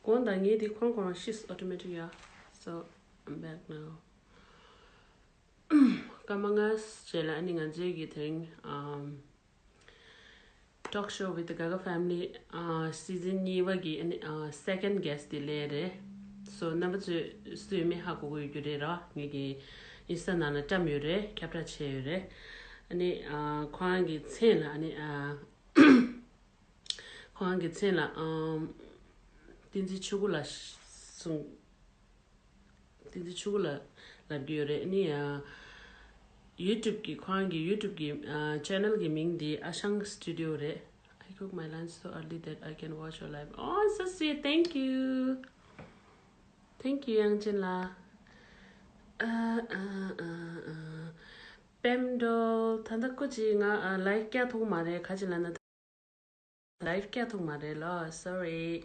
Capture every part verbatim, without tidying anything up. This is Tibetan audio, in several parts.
འོ་ད་ངས་དེ་ཁོང་ཁོང་རང་ཤི་automatic ཡ། So I'm back now. སྐར་མ་ལྔ་རྗེས་ལ་ཨ་ནི་ང་ཚོའི་གི་དེ་རིང་ཨམ། Talk Show with the Gaga Family ཨ། Season གཉིས་པ་གི་ཨ་ནི་ཨ། Second guest དེ་སླེབས་རེད། So རྣམ་པ་ཚོས་སུ་ཡིན་མིན་ཧ་གོ་གི་ཡོད་རྒྱུ་རེད་ར། ངེད་ཀྱི་ཨིན་སི་ཊ་ནང་ལ་བཀྲམ་ཡོད་རེད། ཁྱབ་བསྒྲགས་བྱས་ཡོད་རེད། ཨ་ནི་ཨ། ཁོ་རང་གི་མཚན་ལ་ཨ་ནི་ཨ། ཁོ་རང་གི་མཚན་ལ་ཨམ། བསྟན་འཛིན་ཆོས་སྐུ་ལགས་གསུངས། བསྟན་འཛིན་ཆོས་སྐུ་ལགས་ལབ་ཀྱི་ཡོད་རེད། ཨ་ནི་ཡ། YouTube གི་ཁོ་རང་གི་YouTube གི་ཨ། channel གི་མིང་འདི་ཨ་ཤང་Studio རེད། I cook my lunch so early that I can watch your live. Oh, so sweet. Thank you. Thank you, ཡང་ཅིན་ལགས། ཨ། ཨ། ཨ། ཨ། པེམ་ཌོལ། ད་ལྟ་སྐུ་མཁྱེན་ང་ཨ། live བསྐྱལ་ཐུབ་མ་རེད། ག་ཅི་ལབ་ན། Live བསྐྱལ་ཐུབ་མ་རེད་ལགས། Sorry.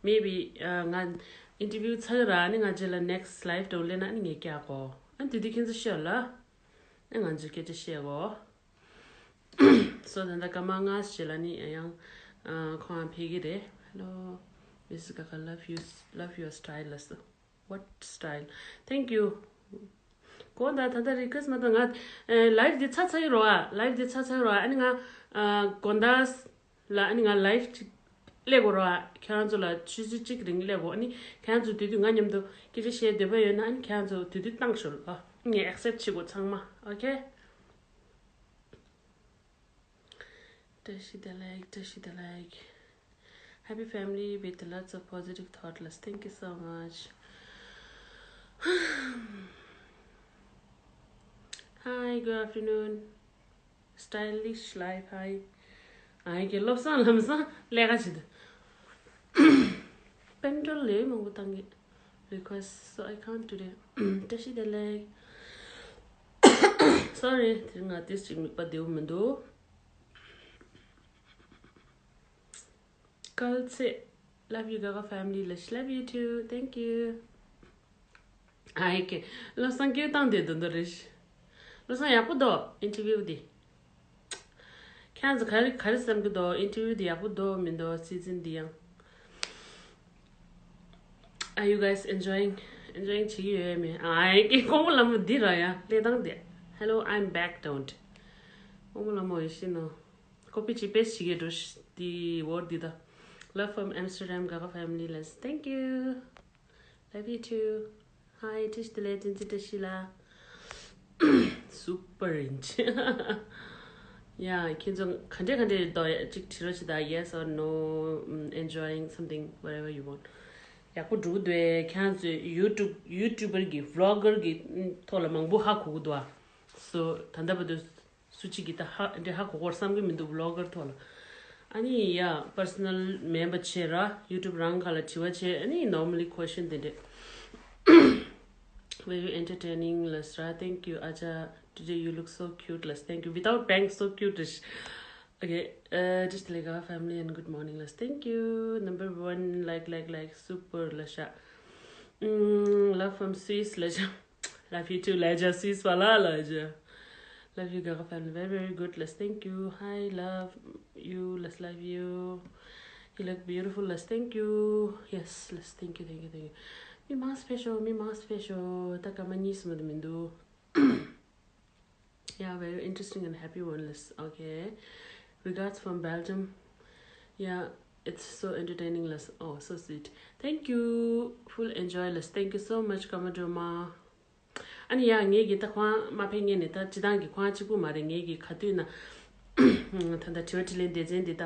Maybe ཨ། ང་interview ཚར་ར་ནི་ང་རྗེས་ལ་next live དུ་སླེབས་ན་ནི་ངས་བསྐྱལ་གོ། ཨ་དེ་དུས་ཁྱེད་ཚོ་ཤོད་ལ། ཨ་ང་ཚོས་སྐད་ཆ་བཤད་གོ། So ད་ལྟ་སྐར་མ་ལྔ་རྗེས་ལ་ནི་ཡང་ཨ། ཁོང་ཕེབས་ཀྱི་རེད། Hello Miss Gaga, love you, love your style ལགས། What style? Thank you. གོ་ད་ད་ལྟ་request མ་གཏོང་། ང་ཨ། live འདི་ཚར་ཚར་གྱི་རོ་ཨ། Live འདི་ཚར་ཚར་གྱི་རོ་ཨ། ཨ་ནི་ང་ཨ། དགོང་དག་ལ་ཨ་ནི་ང་live གཅིག་སླེབས་དགོས་རེད་བ། ཁྱེད་རང་ཚོ་ལ་ཆུ་ཚོད་གཅིག་རིང་སླེབས་དགོས། ཨ་ནི་ཁྱེད་རང་ཚོ་དེ་དུས་ང་མཉམ་དུ་སྐད་ཆ་བཤད་འདོད་པ་ཡོད་ན་ཨ་ནི་ཁྱེད་རང་ཚོ་དེ་དུས་བཏང་ཤོག་ཨ། ངས་accept བྱེད་དགོས་ཚང་མ། Okay. བཀྲ་ཤིས་བདེ་ལེགས། བཀྲ་ཤིས་བདེ་ལེགས། Happy family with lots of positive thought ལགས། Thank you so much. Hi, good afternoon. Stylish life, hi. ཨ་ཡེ་ཀྱེ་བློ་བཟང་ལམ་སང་ལས་ཀ་བྱེད་དུ། པེམ་ཌོལ་ལས་མང་པོ་བཏང་གི། Request, so I can't today. བཀྲ་ཤིས་བདེ་ལེགས། Sorry, དེ་ང་ཏིས་ཅིག་མིད་པ་བདེ་པོ་མི་འདུག་སྐལ་ཚེ། Love you Gaga family ལགས། Love you too. Thank you. ཨ་ཡེ་ཀྱེ། བློ་བཟང་སྐྱོན་བཏང་དེ་དོན་དུ་རེད། བློ་བཟང་ཡག་པོ་འདུག interview འདི། ཁྱེད་ཚོ་ག་རེ་ག་རེ་བསམ་གྱི་འདུག interview འདི་ཡག་པོ་འདུག་མི་འདུག season འདི་ཡང་། Are you guys enjoying? Enjoying བྱེད་ཀྱི་ཡོད་མེད། ཨ་ཡེ་ཀྱེ། ཀོང་པོ་ལྷ་མོ་འདི་ར་ཡ་ལས་སྟངས་དེ། Hello, I'm back, don't. ཀོང་པོ་ལྷ་མོ་ཡེ་ཤེས་ནོ། ཀོ་པི་ཅིག་paste བྱེད་ཀྱི་འགྲོ་ཤི། དེ་word འདི་ད། Love from Amsterdam, Gaga family ལགས། Thank you. Love you too. Hi, བཀྲ་ཤིས་བདེ་ལེགས། བསྟན་འཛིན་བཀྲ་ཤིས་ལགས། Super ཡིན། ཡ། ཁྱེད་ཚོ་ག་འདྲས་ག་འདྲས་འདུག་གཅིག་དྲི་རོགས་བྱེད་ད། Yes or no, mm, enjoying something, whatever you want. ཡག་པོ་འགྲོ་གི་འདུག་ཨེ། ཁྱེད་ཚོས་YouTube, YouTuber གི་vlogger གི་ཐོག་ལ་མང་པོ་ཧ་གོ་གི་འདུག་ཨ། So ད་ལྟ་བར་དུ་སུ་གཅིག་གིས་ད་ཧ་འདྲ་ཧ་གོ་གོ་བསམ་གི་མི་འདུག vlogger ཐོག་ལ། ཨ་ནི་ཡ་personal མེད་པ་བྱས་ར། YouTube རང་ག་ལ་དྲི་བ་བྱས། ཨ་ནི་normally question དེ་འདྲས། Very entertaining ལགས་ར། Thank you ཨ་ཅག Today you look so cute ལགས། Thank you. Without pants, so cute རེད། Okay, uh, བཀྲ་ཤིས་བདེ་ལེགས། Gaga family and good morning ལགས། Thank you. Number one, like, like, like, super ལགས་ཤག Mm, love from Swiss ལགས་ཤག Love you too ལགས་ཤག Swiss བ་ལ་ལགས་ཤག Love you Gaga family. Very, very good ལགས། Thank you. Hi, love you ལགས། Love you. You look beautiful ལགས། Thank you. Yes ལགས། Thank you, thank you, thank you. མི་མང་special, མི་མང་special. ད་སྐར་མ་གཉིས་སུ་མ་དུ་མི་འདུག Yeah, very interesting and happy one ལགས། Okay. Regards from Belgium. Yeah, it's so entertaining ལགས། Oh, so sweet. Thank you. Full enjoy ལགས། Thank you so much, Kamadroma. ཨ་ནི་ཡ། ངེད་ཀྱི་ད་ཁོང་མ་ཕེབས་སྔོན་ནས་ད་སྤྱི་བཏང་གི་ཁོང་གཅིག་པུ་མ་རེད། ངེད་ཀྱི་ག་དུས་ན་ད་ལྟ་དྲི་བ་དྲིས་ལན་སྡེ་ཚན་འདི་ད་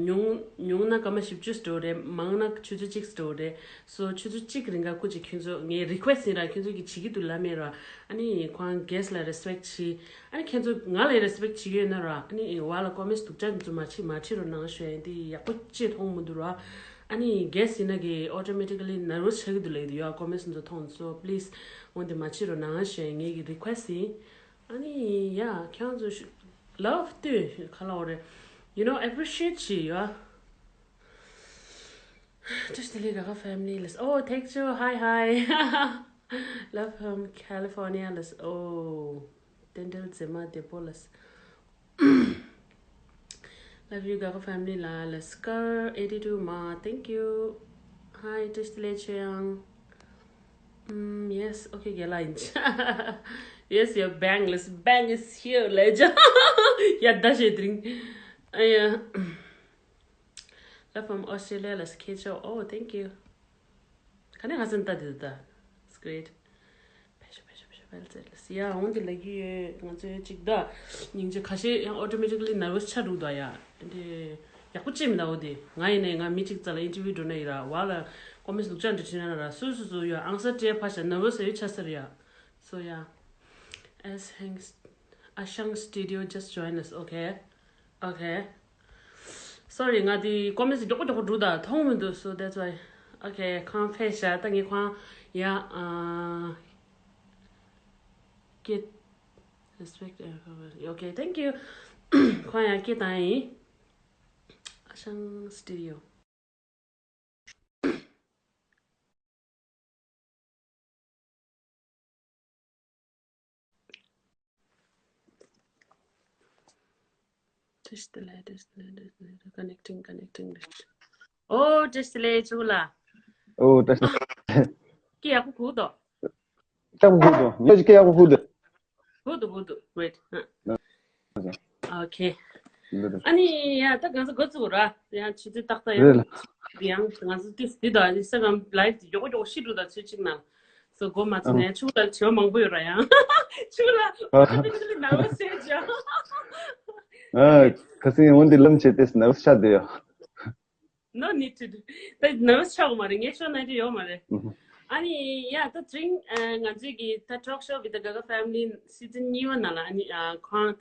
ཉུང་ཉུང་ན་སྐར་མ་བཞི་བཅུ་འགྲོ་རེད། མང་ན་ཆུ་ཚོད་གཅིག་འགྲོ་རེད། So ཆུ་ཚོད་གཅིག་རིང་ག་སྐུ་མཁྱེན་ཁྱོད་ཚོ། ངའི་request ཡིན་ར། ཁྱོད་ཚོ་གི་བྱེད་ཀྱི་འདུག་ལབ་མེད་ར། ཨ་ནི་ཁོང་guest ལ་respect བྱེད། ཨ་ནི་ཁྱེད་ཚོ་ང་ལ་respect བྱེད་ཀྱི་ཡོད་ན་ར། ཨ་ནི་བ་ལ་comments སྡུག་ཅག་འདི་ཚོ་མ་བྱེད། མ་བྱེད་རོགས་གནང་ཞུ་ཡ་ཡིན། འདི་ཡག་པོ་ཅིག་མཐོང་མི་འདུག་ར། ཨ་ནི་guest ཡིན་ན་གི་automatically nervous ཆགས་ཀྱི་འདུག་ལབ་ཀྱི་འདུག་ཡ། Comments འདི་ཚོ་མཐོང་། So please འོ་འདི་མ་བྱེད་རོགས་གནང་ཞུ་ཡ་ངེད་ཀྱི་request ཡིན། ཨ་ནི་ཡ། ཁྱེད་རང་ཚོ་ཤུ- love ལྟོས་ག་ལ་འོ་རེད། You know, appreciate བྱེད་ཡ། བཀྲ་ཤིས་བདེ་ལེགས། Gaga family ལགས། Oh, thank you. Hi, hi. Love from California ལགས། Oh, དེ་འདྲའི་མཛེས་མ་བདེ་པོ་ལགས། Love you, Gaga family ལགས། Scar eighty two མ། Thank you. Hi, བཀྲ་ཤིས་བདེ་ལེགས་ཆོས་དབྱངས། Mm, yes, okay, རྒན་ལགས་ཡིན། Yes, your bang, let's bang is here, legend. Yeah, that's it, drink. Uh, yeah. Love from Australia, let's catch up. Oh, thank you. ག་ནས་ཁ་སང་ལྟ་དེ་ད། It's great. ཕེ་ཤ་ཕེ་ཤ་ཕེ་ཤ་ཕེལ་ཙེ་ལ་སི་ཡ་འོང་དེ་ལ་གི་ཡོད། ང་ཚོའི་ཅིག་ད་སྙིང་རྗེ་ཁ་ཤས་ཡང་automatically nervous ཆགས་འདུག་ད་ཡ། དེ་ཡག་པོ་ཅིག་མི་འདའ་འོ་དེ། ང་ཡིན་ནས་ང་མི་ཅིག་རྩ་ལ་interview འགྲོ་ནས་ཡིན་ར་བ་ལ་comments ལུག་ཅག་འདྲ་བྲིས་ན་ར་སུ་སུ་སུ་ཡ་ཨང་ས་སྤྲད་ཕ་ཤ་nervous ཡོད་ཆ་ས་ར་ཡ། So yeah, as Heng Ashang Studio just join us. Okay, okay. Sorry, ང་དེ་comments མགྱོགས་པོ་མགྱོགས་པོ་འགྲོ་ད་མཐོང་མི་འདུག so that's why. Okay, ཁོང་ཕེབས་ཤག་ད་ངས་ཁོང་ཡ་ཨ་get respect and cover. Okay, thank you. ཁོང་ཡ་སྐད་བཏང་ཡིན། Ashang Studio. བཀྲ་ཤིས་བདེ་ལེགས། བཀྲ་ཤིས་བདེ་ལེགས། བཀྲ་ཤིས་བདེ་ལེགས། Connecting, connecting. ཨོ་བཀྲ་ཤིས་བདེ་ལེགས་ཆུ་ལ། ཨོ་བཀྲ་ཤིས་བདེ་ལེགས། སྐད་ཡག་པོ་གོ་འདུག་སྐད་ཡག་པོ་གོ་འདུག་ཉོ་ཅིག་སྐད་ཡག་པོ་གོ་འདུག་གོ་འདུག་གོ་འདུག great. Okay. ཨ་ནི་ཡ་ད་ང་ཚོ་འགོ་བཙུགས་ར། ཡང་ཆུ་ཚོད་ཏག་ཏག་རེད་ཡང་ལ། ཡང་ང་ཚོ་ཏིས་འདི་དང་Instagram live དེ་མགྱོགས་པོ་མགྱོགས་པོ་ཤི་འགྲོ་དང་ཚོད་གཅིག་ནང་སོ་འགོ་མ་ཚུགས་ནས་ཆུ་ལ་བྱེད་པ་མང་པོ་ཡོད་ར་ཡང་། ཆུ་ལ་ཨ་ཏི་ཏི་ཏི་ཏི་ནང་ལ་སེ་ཅང་། ཨ་ཁ་སང་འོན་ཏེ་ལམ་བྱེད་དེ་ནང་ལ་ཤ་དེ་ཡོད། No need to do. ད་ནར་བ་ཆགས་མ་རེད། ངས་ཤོར་ན་དེ་ཡོད་མ་རེད། ཨ་ནི་ཡ་ད་དྲིང་ང་ཚོའི་གི་ད་talk show with the Gaga family season གཉིས་པ་ནང་ལ་ཨ་ནི་ཁོང་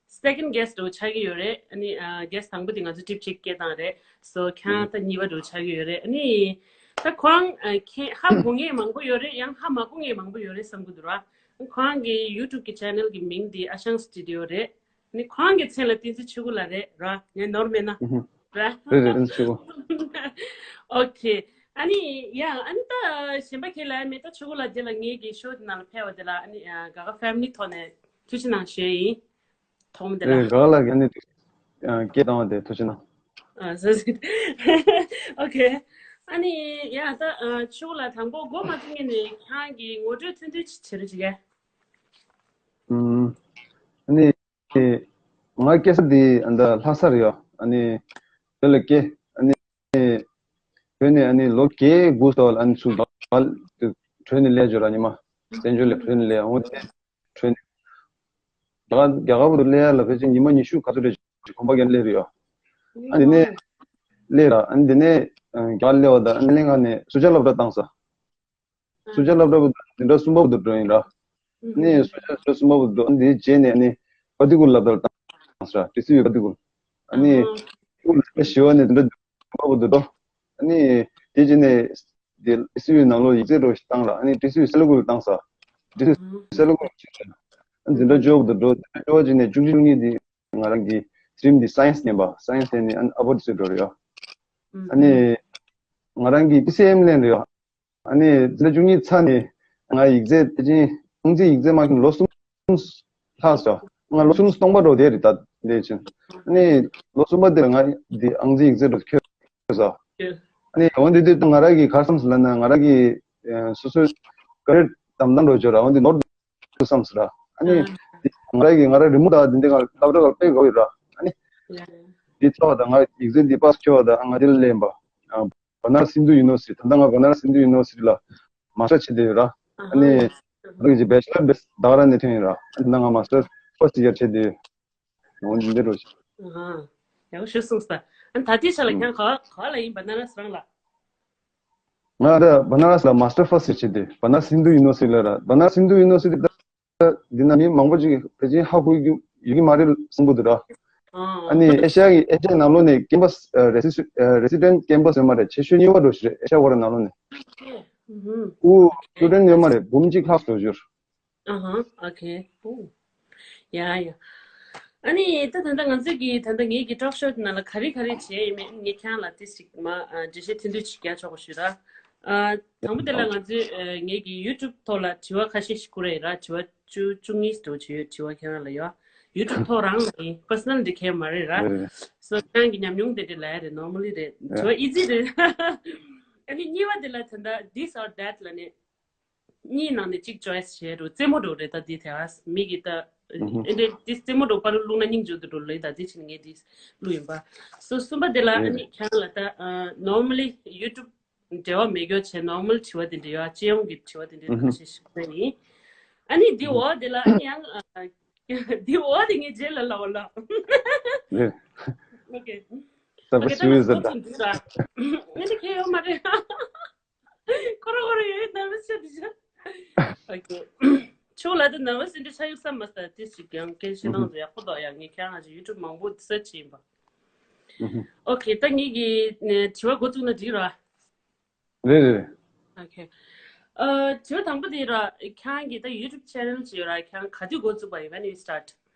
ད་second guest འགྲོ་ཆགས་ཀྱི་ཡོད་རེད། ཨ་ནི་guest དང་པོ་དེ་ང་ཚོ་trip ཅིག་སྐད་བཏང་རེད། So ཁྱང་ད་གཉིས་པ་འགྲོ་ཆགས་ཀྱི་ཡོད་རེད། ཨ་ནི་ད་ཁོང་ཁྱེད་ཧ་གོ་མཁན་མང་པོ་ཡོད་རེད། ཡང་ཧ་མ་གོ་མཁན་མང་པོ་ཡོད་རེད་བསམ་གི་འདུག་ར། ཁོང་གི་YouTube གི་channel གི་མིང་དེ་Ashang Studio རེད། ནི་ཁོང་གི་མཚན་ལ་བསྟན་འཛིན་ཆོས་སྐུ་ལགས་རེད་ར། ངས་ནོར་མེད་ན། ར། རེད་རེད། བསྟན་འཛིན་ཆོས་སྐུ། Okay. ཨ་ནི་ཡ་ཨ་ནི་ད་གཞན་པ་ཁྱེད་ལ་མེད་ད་ཆོས་སྐུ་ལགས་དེ་ལ་ངེད་ཀྱི་show དེ་ནང་ལ་ཕེབས་པ་དེ་ལ་ཨ་ནི་Gaga family ཐོག་ནས་ཐུགས་རྗེ་གནང་ཞུ་ཡིན། ཐོག་མ་དེ་ལ། རེད། Gaga ལགས་ཀྱིས་ཨ་ནི་སྐད་བཏང་བ་དེ་ཐུགས་རྗེ་གནང་། ཨ་so sweet. Okay. ཨ་ནི་ཡ་ད་ཆོས་སྐུ་ལགས་དང་པོ་འགོ་མ་ཚུགས་ངེད་ནས་ཁྱེད་ཀྱི་ངོ་སྤྲོད་ཐུང་ཐུང་ཅིག་བྱེད་རོགས་བྱེད་གས། ཨ་ནི། ང་སྐྱེས་ས་དེ་ཨ་ནི་ལྷ་སར་ཡོད། ཨ་ནི་བོད་ལ་སྐྱེས། ཨ་ནི་བོད་ནས་ཨ་ནི་ལོ་བརྒྱད་དགུ་སོགས་ལ་ཨ་ནི་ཚུར་བྲོས་ནས་སླེབས་ཡོད་ར། ཉི་མ་བཙན་བྱོལ་ལ་བྲོས་ནས་སླེབས། འོང་དེ་ནས་བྲོས་ནས་རྒྱ་གར་རྒྱ་གར་བར་དུ་སླེབས་ཡ་ལ་ཕལ་ཆེར་ཉི་མ་ཉི་ཤུ་ག་ཚོད་རེ་གོམ་པ་བརྒྱབ་སླེབས་རེད་ཡོད། ཨ་ནི་དེ་ནས་སླེབས་ར། ཨ་ནི་དེ་ནས་རྒྱ་གར་སླེབས་པ་དང་ཨ་ནི་ལྷན་ཁང་ནས་སུ་ཇཱ་སློབ་གྲྭ་བཏང་ས། སུ་ཇཱ་སློབ་གྲྭ་བར་དུ་འཛིན་གྲྭ་གསུམ་པ་བར་དུ་འགྲོ་ཡིན་ར། ནི་སུ་ཇཱ་འཛིན་གྲྭ་གསུམ་པ་བར་དུ་འདིའི་རྗེས་ནས་ནི་བ་ཏི་གུ་སློབ་གྲྭར་བཏང་ས་ར། ཏི་སི་ཡུ་བ་ཏི་གུ། ཨ་ནི་ཏི་སི་ཡུ་ལ་ཞི་བ་ནས་འཛིན་གྲྭ་བདུན་པ་བར་དུ་འགྲོ། ཨ་ནི་དེ་རྗེས་ནས་དེ་ཏི་སི་ཡུ་ནང་ལོགས་ཡིག་ཚད་འགྲོ་ཞིག་བཏང་ར། ཨ་ནི་ཏི་སི་ཡུ་སེ་ལ་ཀུ་ལ་བཏང་ས། ཏི་སི་ཡུ་སེ་ལ་ཀུ་ལ་ཞིག་ཨ་ནི་འཛིན་གྲྭ་བཅུ་པ་བར་དུ་འགྲོ། འཛིན་གྲྭ་བཅུ་པ་རྗེས་ནས་བཅུ་གཅིག་བཅུ་གཉིས་དེ་ང་རང་གི་སི་ཊིམ་འདི་སའེན་སི་ཉན་པ། སའེན་སི་ཉན་ནས་ཨ་ནི་ཨ་པར་ཏི་སི་ཡུ་འགྲོ་རེད་ཡ། ཨ་ནི་ང་རང་གི་པི་སི་ཨེམ་ལེན་རེད་ཡ། ཨ་ནི་འཛིན་གྲྭ་བཅུ་གཉིས་ཚར་ནས་ང་ཡིག་ཚད་དེ་ཅིན་ཨང་རྩིས་ཡིག་ཚད་མ་ལོ་གསུམ་ལྷག་སོང་། ང་ལོ་གསུམ་སྟོང་པ་འགྲོ་དེ་རེད་ད་དེ་ཅིན། ཨ་ནི་ལོ་གསུམ་པ་དེར་ང་འདི་ཨང་རྩིས་ཡིག་ཚད་འགྲོ་ཁྱོད་སོང་། ཨ་ནི་འོན་ཏེ་དེ་ང་རང་གི་ག་རེ་བསམ་སོང་ལབ་ན་ང་རང་གི་སོ་སོའི་ཀ་རེར་དམ་དམ་འགྲོ་བྱོས་ར། འོན་ཏེ་ནོར་འདུག་བསམ་སོང་ར། ཨ་ནི་ང་རང་གི་ང་རང་རི་མོ་དང་དེ་འདྲ་ང་སློབ་གྲྭ་ལ་དཔེ་དགའ་བོ་ཡོད་ར། ཨ་ནི་འདི་ཚོགས་དང་ང་ཡིག་ཚད་འདི་པཱ་སི་ཁྱོད་དང་ང་འདི་ལ་ལེན་པ། Banaras Hindu University ད་ལྟ་ང་Banaras Hindu University ལ་མ་སི་ཊར་བྱེད་བསྡད་ཡོད་ར། ཨ་ནི་ང་གི་བེ་ཆི་ལར་བེ་སི་ད་ག་རང་ནས་ཐོན་ཡོད་ར། ཨ་ནི་ང་མ་སི་ཊར་ཕར་སི་ཊི་ཡར་བྱེད་བསྡད་ཡོད། འོ་འདི་འདྲ་རོ། ཡག་ཤོས་གསུངས་ས། ཨ་ནི་ད་ལྟའི་ཆ་ལ་ཁྱེད་ག་ག་ལ་ཡིན་Banaras རང་ལ། ང་ར་Banaras ལ་མ་སི་ཊར་ཕར་སི་ཊི་ཡར་བྱེད་བསྡད་ཡོད། Banaras Hindu University ལ་ར། Banaras Hindu University ད་འདི་ན་མི་མང་པོ་ཅིག་ཕལ་ཆེར་ཧ་གོ་རྒྱུ་ཡོད་ཀྱི་མ་རེད་བསམ་གྱི་འདུག་ར། ཨ་ནི་ཨེ་ཤ་ཡ་གི་ཨེ་ཤ་ཡའི་ནང་ལོགས་ནས་ཀེམ་པ་སི་རེ་སི་རེ་སི་ཌེན་ཊི་ཀེམ་པ་སི་ཡོད་མ་རེད། ཆེ་ཤོས་གཉིས་པ་འགྲོ་ཞིག་རེད་ཨེ་ཤ་ཡ་ག་རེ་ནང་ལོགས་ནས། ཨུ་སི་ཊུ་ཌེན་ཊི་ཡོད་མ་རེད། འབུམ་གཅིག་ལྷག་འགྲོ་རྒྱུར། ཨ་ཧ། ཨོ་ཁེ། ཨོ། ཡ་ཡ། ཨ་ནི་ད་ད་ལྟ་ང་ཚོས་ཀྱི་ད་ལྟ་ངེད་ཀྱི་ཊོག་ཤོ་ནང་ལ་ག་རེ་ག་རེ་བྱས་ཡིན་མིན་ངས་ཁྱེད་རང་ལ་ཏོག་ཙམ་མ་འགྲེལ་བཤད་ཐུང་ཐུང་ཅིག་རྒྱག་ཆོག་གོ་ཞུ་ར། ཨ། དང་པོ་དེ་ལ་ང་ཚོས་ཨ་ངེད་ཀྱི་ཡུ་ཊུབ་ཐོག་ལ་དྲི་བ་ཁ་ཤས་ཤིག་བསྐུར་ཡ་ཡིན་ར། དྲི་བ་བཅུ་བཅུ་གཉིས་འགྲོ་བྱས་ཡོད། དྲི་བ་ཁྱེད་རང་ལ་ཡོད། ཡུ་ཊུབ་ཐོག་རང་ལ་ཡིན། པར་སོ་ནལ་འདི་ཁྱེད་མ་རེད་ར། རེད་རེད། སོ་ཁྱེད་རང་གི་ཉམས་མྱོང་དེ་འདྲ་ལ་ཡ་རེད། ནོར་མལ་ལི་རེད། དྲི་བ་ཨི་ཛི་རེད། ཨ་ནི་གཉིས་པ་དེ་ལ་ད་ལྟ་this or that ལབ་ནས། གཉིས་ནང་ནས་གཅིག་choice བྱེད་རུ་རྩེད་མོ་འགྲོ་རེད་ད་འདི་དེ་ཨ་མི་གི་ད་ཨེ་འདྲ་འདི་རྩེད་མོ་འགྲོ་པ་རུ་བླུགས་ན་སྙིང་རྗེ་དུ་འགྲོ་ལེ་ད་འདི་ཕྱིན་ངས་འདི་བླུགས་ཡིན་པ། སོ་གསུམ་པ་དེ་ལ་ཨ་ནི་ཁྱེད་རང་ལ་ད་normally YouTube འབྲེལ་བ་མེད་རྒྱུ་བྱས་normal དྲི་བ་དེ་འདྲ་ཡོད་ཨ་སྤྱི་ཡོངས་ཀྱི་དྲི་བ་དེ་འདྲ་ཁ་ཤས་ཤིག་ཞུ་ཡིན། ཨ་ནི་འདི་འོག་དེ་ལ་ཨ་ནི་ཡང་འདི་འོག་དེ་ངས་རྗེས་ལ་ལབ་པ་ལ། Okay. Okay. ད་ང་ཚོ་འདི་ར་ཨ་ནི་ཁྱེད་ཡོད་མ་རེད། ཁོ་ར་ཁོ་ར་ཡོད་ནར་བས་ཆགས་འདི་ཆགས། ཨོ་ཁེ། ཆུང་ལ་དེ་ནར་བས་འདི་ཆགས་ཡོད་བསམ་མ་སོང་ཏིས་ཅིག་ཡང་སྐད་ཆ་བཤད་སྟངས་དུ་ཡག་པོ་འདུག་ཡང་ངས་ཁྱེད་རང་ཅིག་YouTube མང་པོ་search བྱས་ཡིན་པ། ཨོ་ཁེ་ད་ངེད་ཀྱི་དྲི་བ་འགོ་བཙུགས་ན་འགྲིག་ར། རེད་རེད། ཨོ་ཁེ། དྲི་བ་དང་པོ་དེ་ར་ཁྱེད་རང་གི་ད་YouTube channel ཅིག་ཡོད་ར་ཁྱེད་རང་ག་དུས་འགོ་བཙུགས་པ་ཡིན། When you start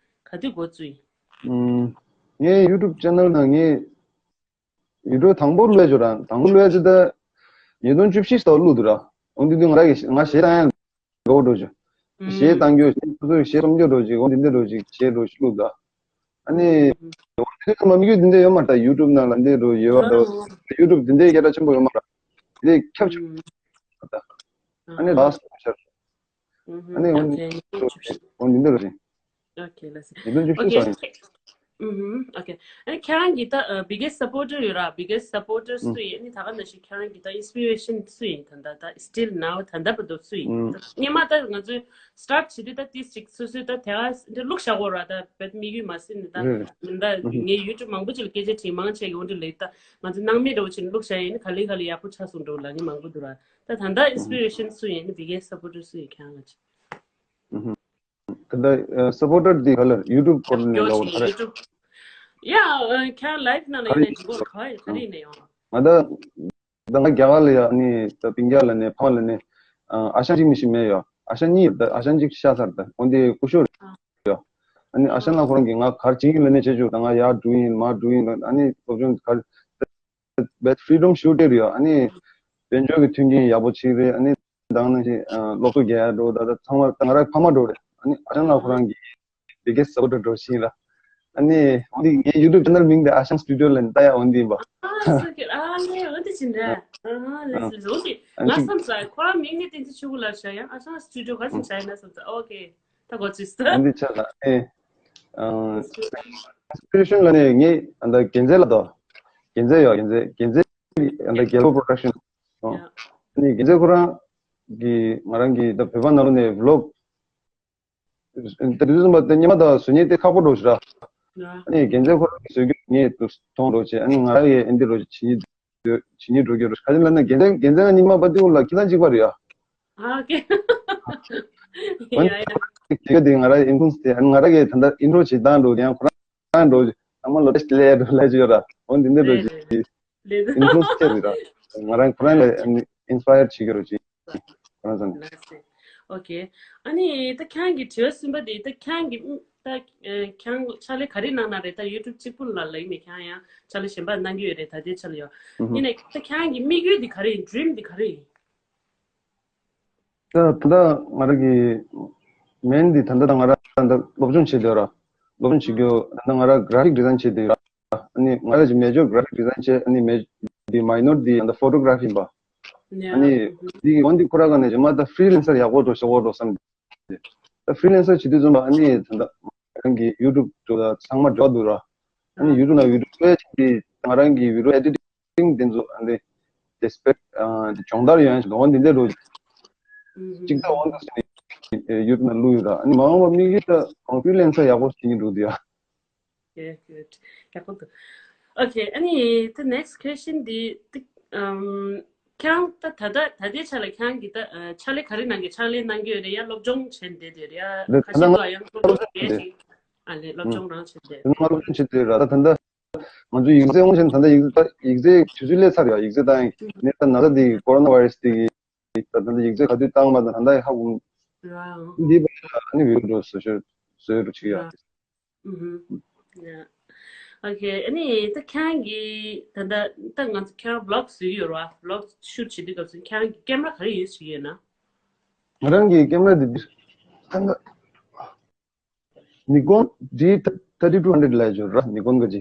ག་དུས་འགོ་བཙུགས་ཡིན། ངའི་YouTube channel ནང་ངས། ཡུ་ཊུབ་དང་པོ་བླུགས་ཡ་ཅོ་རང་དང་པོ་བླུགས་ཡ་ཅོ་ད་ཉིས་སྟོང་བཅུ་བཞི་སོགས་བླུགས་འདུག་ར། འོ་འདི་དུས་ང་ར་གི་ང་གཞས་བཏང་ཡ་འགྲོ་འགྲོ་ཅོ། གཞས་བཏང་རྒྱུ་གཞས་སོ་སོའི་གཞས་རྩོམ་རྒྱུ་འགྲོ་ཅིག་འོ་འདི་འདི་འགྲོ་ཅིག་གཞས་འགྲོ་ཅིག་བླུགས་འདུག་ཨ་ནི་འོ་འདི་ཚང་མ་དམིགས་ཡུལ་འདི་འདྲ་ཡོད་མ་རེད་ད། ཡུ་ཊུབ་ནང་ལ་འདི་འགྲོ་ཡོད་བ་འགྲོ། ཡུ་ཊུབ་འདི་འདྲའི་སྐད་གྲགས་ཆེན་པོ་ཡོད་མ་རེད། འདི་ཁྱབ་ཆེ་ད། ཨ་ནི་ལགས་སོ་ཤར། ཨ་ནི་འོ་འདི་འདི་འགྲོ་ཅིག་འོ་འདི་འདི་འགྲོ་ཅིག་ཨོ་ཁེ་ལགས་སོ། ཉིས་སྟོང་བཅུ་བཞི་ཨོ་ཁེ། ཨུ་ཧུམ། ཨོ་ཁེ། ཨ་ནི་ཁྱེད་རང་གི་ད་biggest supporter ཡོད་ར། biggest supporter སུ་ཡིན། ཨ་ནི་ད་ག་ནང་བཞིན་ཁྱེད་རང་གི་ད་inspiration སུ་ཡིན། ད་ད་ད་still now ད་ད་བར་དུ་སུ་ཡིན། སྔོན་མ་ད་ང་ཚོས་start བྱེད་དུས་ད་ཏིས་ཅིག་སོ་སོས་ད་དེ་ག་འདི་བླུགས་བཞག་གོ་ར། ད་བེད་དམིགས་ཡུལ་མ་ཟིན་ནས་ད་ད་ངས་YouTube མང་པོ་ཅིག་ལ་སྐད་ཆ་དྲིས། མང་ཆེ་གི་འོ་འདི་ལས་ད་ང་ཚོ་སྣང་མེད་འདྲ་བོ་ཅིག་བླུགས་བཞག་ཡིན། ག་ལེ་ག་ལེ་ཡག་པོ་ཆགས་སོང་འདྲ་བོ་ལབ་མཁན་མང་པོ་འདུག་ར། ད་ད་ད་inspiration སུ་ཡིན། biggest supporter སུ་ཡིན་ཁྱེད་རང་ལ། ད་ལྟ་སུ་པོར་ཊར་འདི་ག་ལ་ཡུ་ཊུབ་སྐོར་ནས་ལབ་པ་ག་རེ། ཡུ་ཊུབ། ཡ་ཁྱེད་ལའིབ་ནང་ལ་ཡིན་ན་འཇིགས་པོ་ག་ཡིན་ག་རེ་ཡིན་ན་ཡང་། ང་ད་ད་ང་རྒྱ་གར་ལ་ཡ་ནི་ད་སྤུན་ཀྱག་ལ་ནི་ཕ་མ་ལ་ནི་ཨ་ཞང་གཅིག་མི་ཤི་མེད་ཡ། ཨ་ཞང་གཉིས་ཡོད། ད་ཨ་ཞང་གཅིག་ཤི་ཚར། ད་འོན་ཏེ་སྐུ་ཞབས་རེད་ཡ། ཨ་ནི་ཨ་ཞང་ལགས་ཁོ་རང་གིས་ང་ག་རེ་བྱེད་ཀྱི་ཡིན་ལབ་ནས་བྱེད་བཅུག་ད་ང་ཡར་འགྲོ་གི་ཡིན་མར་འགྲོ་གི་ཡིན་ཨ་ནི་སློབ་སྦྱོང་ག་རེ། བེད་ཕི་རི་ཌམ་ཤུ་ཊར་ཡོད། ཨ་ནི་དཔལ་འབྱོར་གྱི་མཐུན་རྐྱེན་ཡག་པོ་ཅིག་རེད། ཨ་ནི་དང་ནང་བཞིན་སློབ་གསོ་རྒྱག་ཡ་འགྲོ་ད་ད་ཚང་མ་ད་ང་རང་ཕ་མ་འགྲོ་རེད། ཨ་ནི་ཨ་ཞང་ལགས་ཁོ་རང་གི་བི་གེ་སི་སུ་པོར་ཊར་འགྲོ་ཤིང་ལ། ཨ་ནི་འོན་ཏེ་ངའི་ཡུ་ཊུབ་ཆེ་ནལ་མིང་དེ་ཨ་ཞང་སི་ཊུ་ཌི་ཡོ་ལ་ནི་ལྟ་ཡ་འོན་ཏེ་ཡིན་པ། ཨ་སུ་ཀེ་ཨ་ལེ་འོན་ཏེ་ཅི་འདྲ། ཨ་ལེ་ཨ་ལེ་འོན་ཏེ་ང་བསམ་ས་ཁོ་རང་མིང་ནི་བསྟན་འཛིན་ཆོས་སྐུ་ལ་བྱ་ཡང་ཨ་ཞང་སི་ཊུ་ཌི་ཡོ་ག་ཅིག་བྱ་ཡིན་ན་བསམ་ས། ཨོ་ཁེ། ད་གོ་ཚིག་ས། འོན་ཏེ་ཆ་ལ་ཨེ། ཨ་ཨིན་སི་པི་རེ་ཤན་ལ་ནི་ངས་ཨ་ད་རྒྱལ་མཚན་ལ་དོ། རྒྱལ་མཚན་ཡོད་རྒྱལ་མཚན་རྒྱལ་མཚན་ཨ་ད་རྒྱལ་པོ་པོ་རོ་ཌག་ཤན། ཨ་ནི་རྒྱལ་མཚན་ཁོ་རང་གི་ང་རང་གི་ད་བོད་པ་ནང་ལོགས་ནས་བི་ལོག་ད་དུས་ཙམ་པ་དེ་སྔོན་མ་ད་བཟོ་མཁན་དེ་ཁག་པོ་འགྲོ་ཞིག་ར། ཨ་ནི་རྒྱལ་མཚན་ཁོ་རང་གི་བཟོ་རྒྱུ་ངས་མཐོང་འགྲོ་བྱས། ཨ་ནི་ང་རང་གིས་ཨེ་འདི་འགྲོ་བྱེད་ཉིད་བྱེད་ཉིད་འགྲོ་རྒྱུ་རེད། ག་ཅི་ལབ་ན་རྒྱལ་མཚན་རྒྱལ་མཚན་ང་ཉི་མ་པ་ཏི་ཀུ་ལ་ཁྱི་དང་གཅིག་པ་རེད་ཡ། ཨ་ཀེ། ཡ་ཡ། ཁྱི་དེ་ང་ར་ཨིན་ཁུང་སི་དེ་ང་ར་གི་ད་ལྟ་ཨིན་ཊྲོ་བྱེད་སྟངས་འགྲོ་དེ་ཡང་ཁོ་རང་འགྲོ་ཚང་མ་ལོ་ཏེ་ལེ་འགྲོ་ལེ་ཅི་ཡོད་ར་འོན་དེ་འདྲ་འགྲོ་ཅི་ཨིན་ཁུང་སི་དེ་རེད་ར། ང་རང་ཁོ་རང་ལ་ཨིན་སི་པ་ཡར་བྱེད་ཀྱི་རོ་ཅི་ཁོ་རང་ཚང་། ཨོ་ཀེ། ཨ་ནི་ད་ཁྱེད་རང་གི་དྲི་བ་གསུམ་པ་དེ་ད་ཁྱེད་རང་གི་ད་ཁྱེད་རང་ཕྱག་ལས་ག་རེ་གནང་ན་རེད། ད་ཡུ་ཊུབ་གཅིག་པུ་ལ་ལ་ཡིན་ནས་ཁྱེད་རང་ཡང་ཕྱག་ལས་གཞན་པ་གནང་གི་ཡོད་རེད། ད་ལྟའི་ཆ་ལ་ཡོད་ཡིན་ནས་ད་ཁྱེད་རང་གི་དམིགས་ཡུལ་དེ་ག་རེ་ཡིན། ཌི་རིམ་དེ་ག་རེ་ཡིན། ད་ད་ལྟ་ང་རང་གི་མེན་འདི་ད་ལྟ་ང་རང་ད་ལྟ་སློབ་སྦྱོང་བྱེད་དེ་ར། སློབ་སྦྱོང་བྱེད་རྒྱུ་ད་ལྟ་ང་རང་གྷ་ར་ཕིག་ཌི་ཛའིན་བྱེད་དེ་ར། ཨ་ནི་ང་རང་གི་མེ་ཇར་གྷ་ར་ཕིག་ཌི་ཛའིན་བྱེད། ཨ་ནི་མེ་འདི་མའི་ནོར་འདི་ད་ལྟ་ཕོ་ཊོ་གྷ་ར་ཕི་ཡིན་པ། ཨ་ནི་འདི་འོན་ཏེ་ཁོ་རང་ག་ནས་རྗེས་མ་ད་ཕི་རི་ལན་སར་ཡག་པོ་འགྲོ་ཤོག་གོ་འགྲོ་བསམ་སྟེ། ད་ཕི་རི་ལན་སར་བྱེད་དུས་ཙམ་པ་ཨ་ནི་ད་ལྟ་ང་རང་གི་ཡུ་ཊུབ་དུ་ད་ཚང་མ་འགྲོ་འདུག་ར། ཨ་ནི་ཡུ་ཊུབ་ནང་བི་ཌི་ཡོ་ཀློག་ཡ་ཆེད་དེ་ང་རང་གི་བི་ཌི་ཡོ་ཨེ་ཌི་ཊིང་དེ་ཚོ་ཨ་ནི་ཏེ་སྤེག་ཨ་སྦྱོང་བརྡར་ཡོང་ཡ་ཞིག་འོན་ཏེ་འདི་འགྲོ་ཅིག་ད་འོན་ཏེ་ཡུ་ཊུབ་ནང་བླུགས་ཡོད་ར། ཨ་ནི་མ་འོངས་པ་དམིགས་ཡུལ་ད་ཕི་རི་ལན་སར་ཡག་པོ་བྱེད་ཀྱི་འདུག་དེ་ཡ། Okay, good. ཡག་པོ་འདུག Okay, ཨ་ནི་the next question འདི་ཏི་ཨམ་ཁྱེད་རང་ད་ད་ད་ད་ལྟའི་ཆ་ལ་ཁྱེད་རང་གི་ད་ཕྱག་ལས་ག་རེ་གནང་གི། ཕྱག་ལས་གནང་གི་ཡོད་རེད་ཡ། སློབ་སྦྱོང་བྱེད་བསྡད་ཡོད་རེད་ཡ། ཁ་ཤས་ཀྱིས་ཡང་སློབ་སྦྱོང་བྱེད་ཡ་ཞིག་ཨ་ལས་སློབ་སྦྱོང་རང་བྱེད་བསྡད་ཡོད་རེད། ང་སློབ་སྦྱོང་བྱེད་བསྡད་ཡོད་ར། ད་ད་ལྟ་ང་ཚོ་ཡིག་ཚད་དབང་ཆེན་ད་ལྟ་ཡིག་ཚད་ཡིག་ཚད་དུས་ཚོད་སླེབས་ཚར་ཡོད། ཡིག་ཚད་བཏང་ཡིན་ནས་ད་ན་ཚ་འདི་ཀོ་རོ་ན་བྷའི་ར་སི་འདི་གི་ད་ད་ལྟ་ཡིག་ཚད་ག་དུས་བཏང་མ་ད་ད་ལྟ་ཧ་གོ་འདི་བ་ཨ་ནི་བི་ཌི་ཡོ་བཟོ་ཤོར་བཟོ་རུ་ཆིག་ཡ། Okay, ཨ་ནི་ད་ཁྱེད་རང་གི་ད་ད་ད་ང་ཚོ་ཁྱེད་རང་བི་ལོག་བཟོ་གི་ཡོད་ར། བི་ལོག་ཤུ་ཊི་བྱེད་དུས་སྐབས་སུ་ཁྱེད་རང་གི་ཀེམ་ར་ག་རེ་ཡུ་སི་བྱེད་ཀྱི་ཡོད་ན། ང་རང་གི་ཀེམ་ར་འདི་འདིར་ད་ད་ནི་ཀོན་ཌི་ཐར་ཊི་ཊུ་ཧན་ཌེ་ཌི་ལ་ཡོད་ར། ནི་ཀོན་ག་ཅི།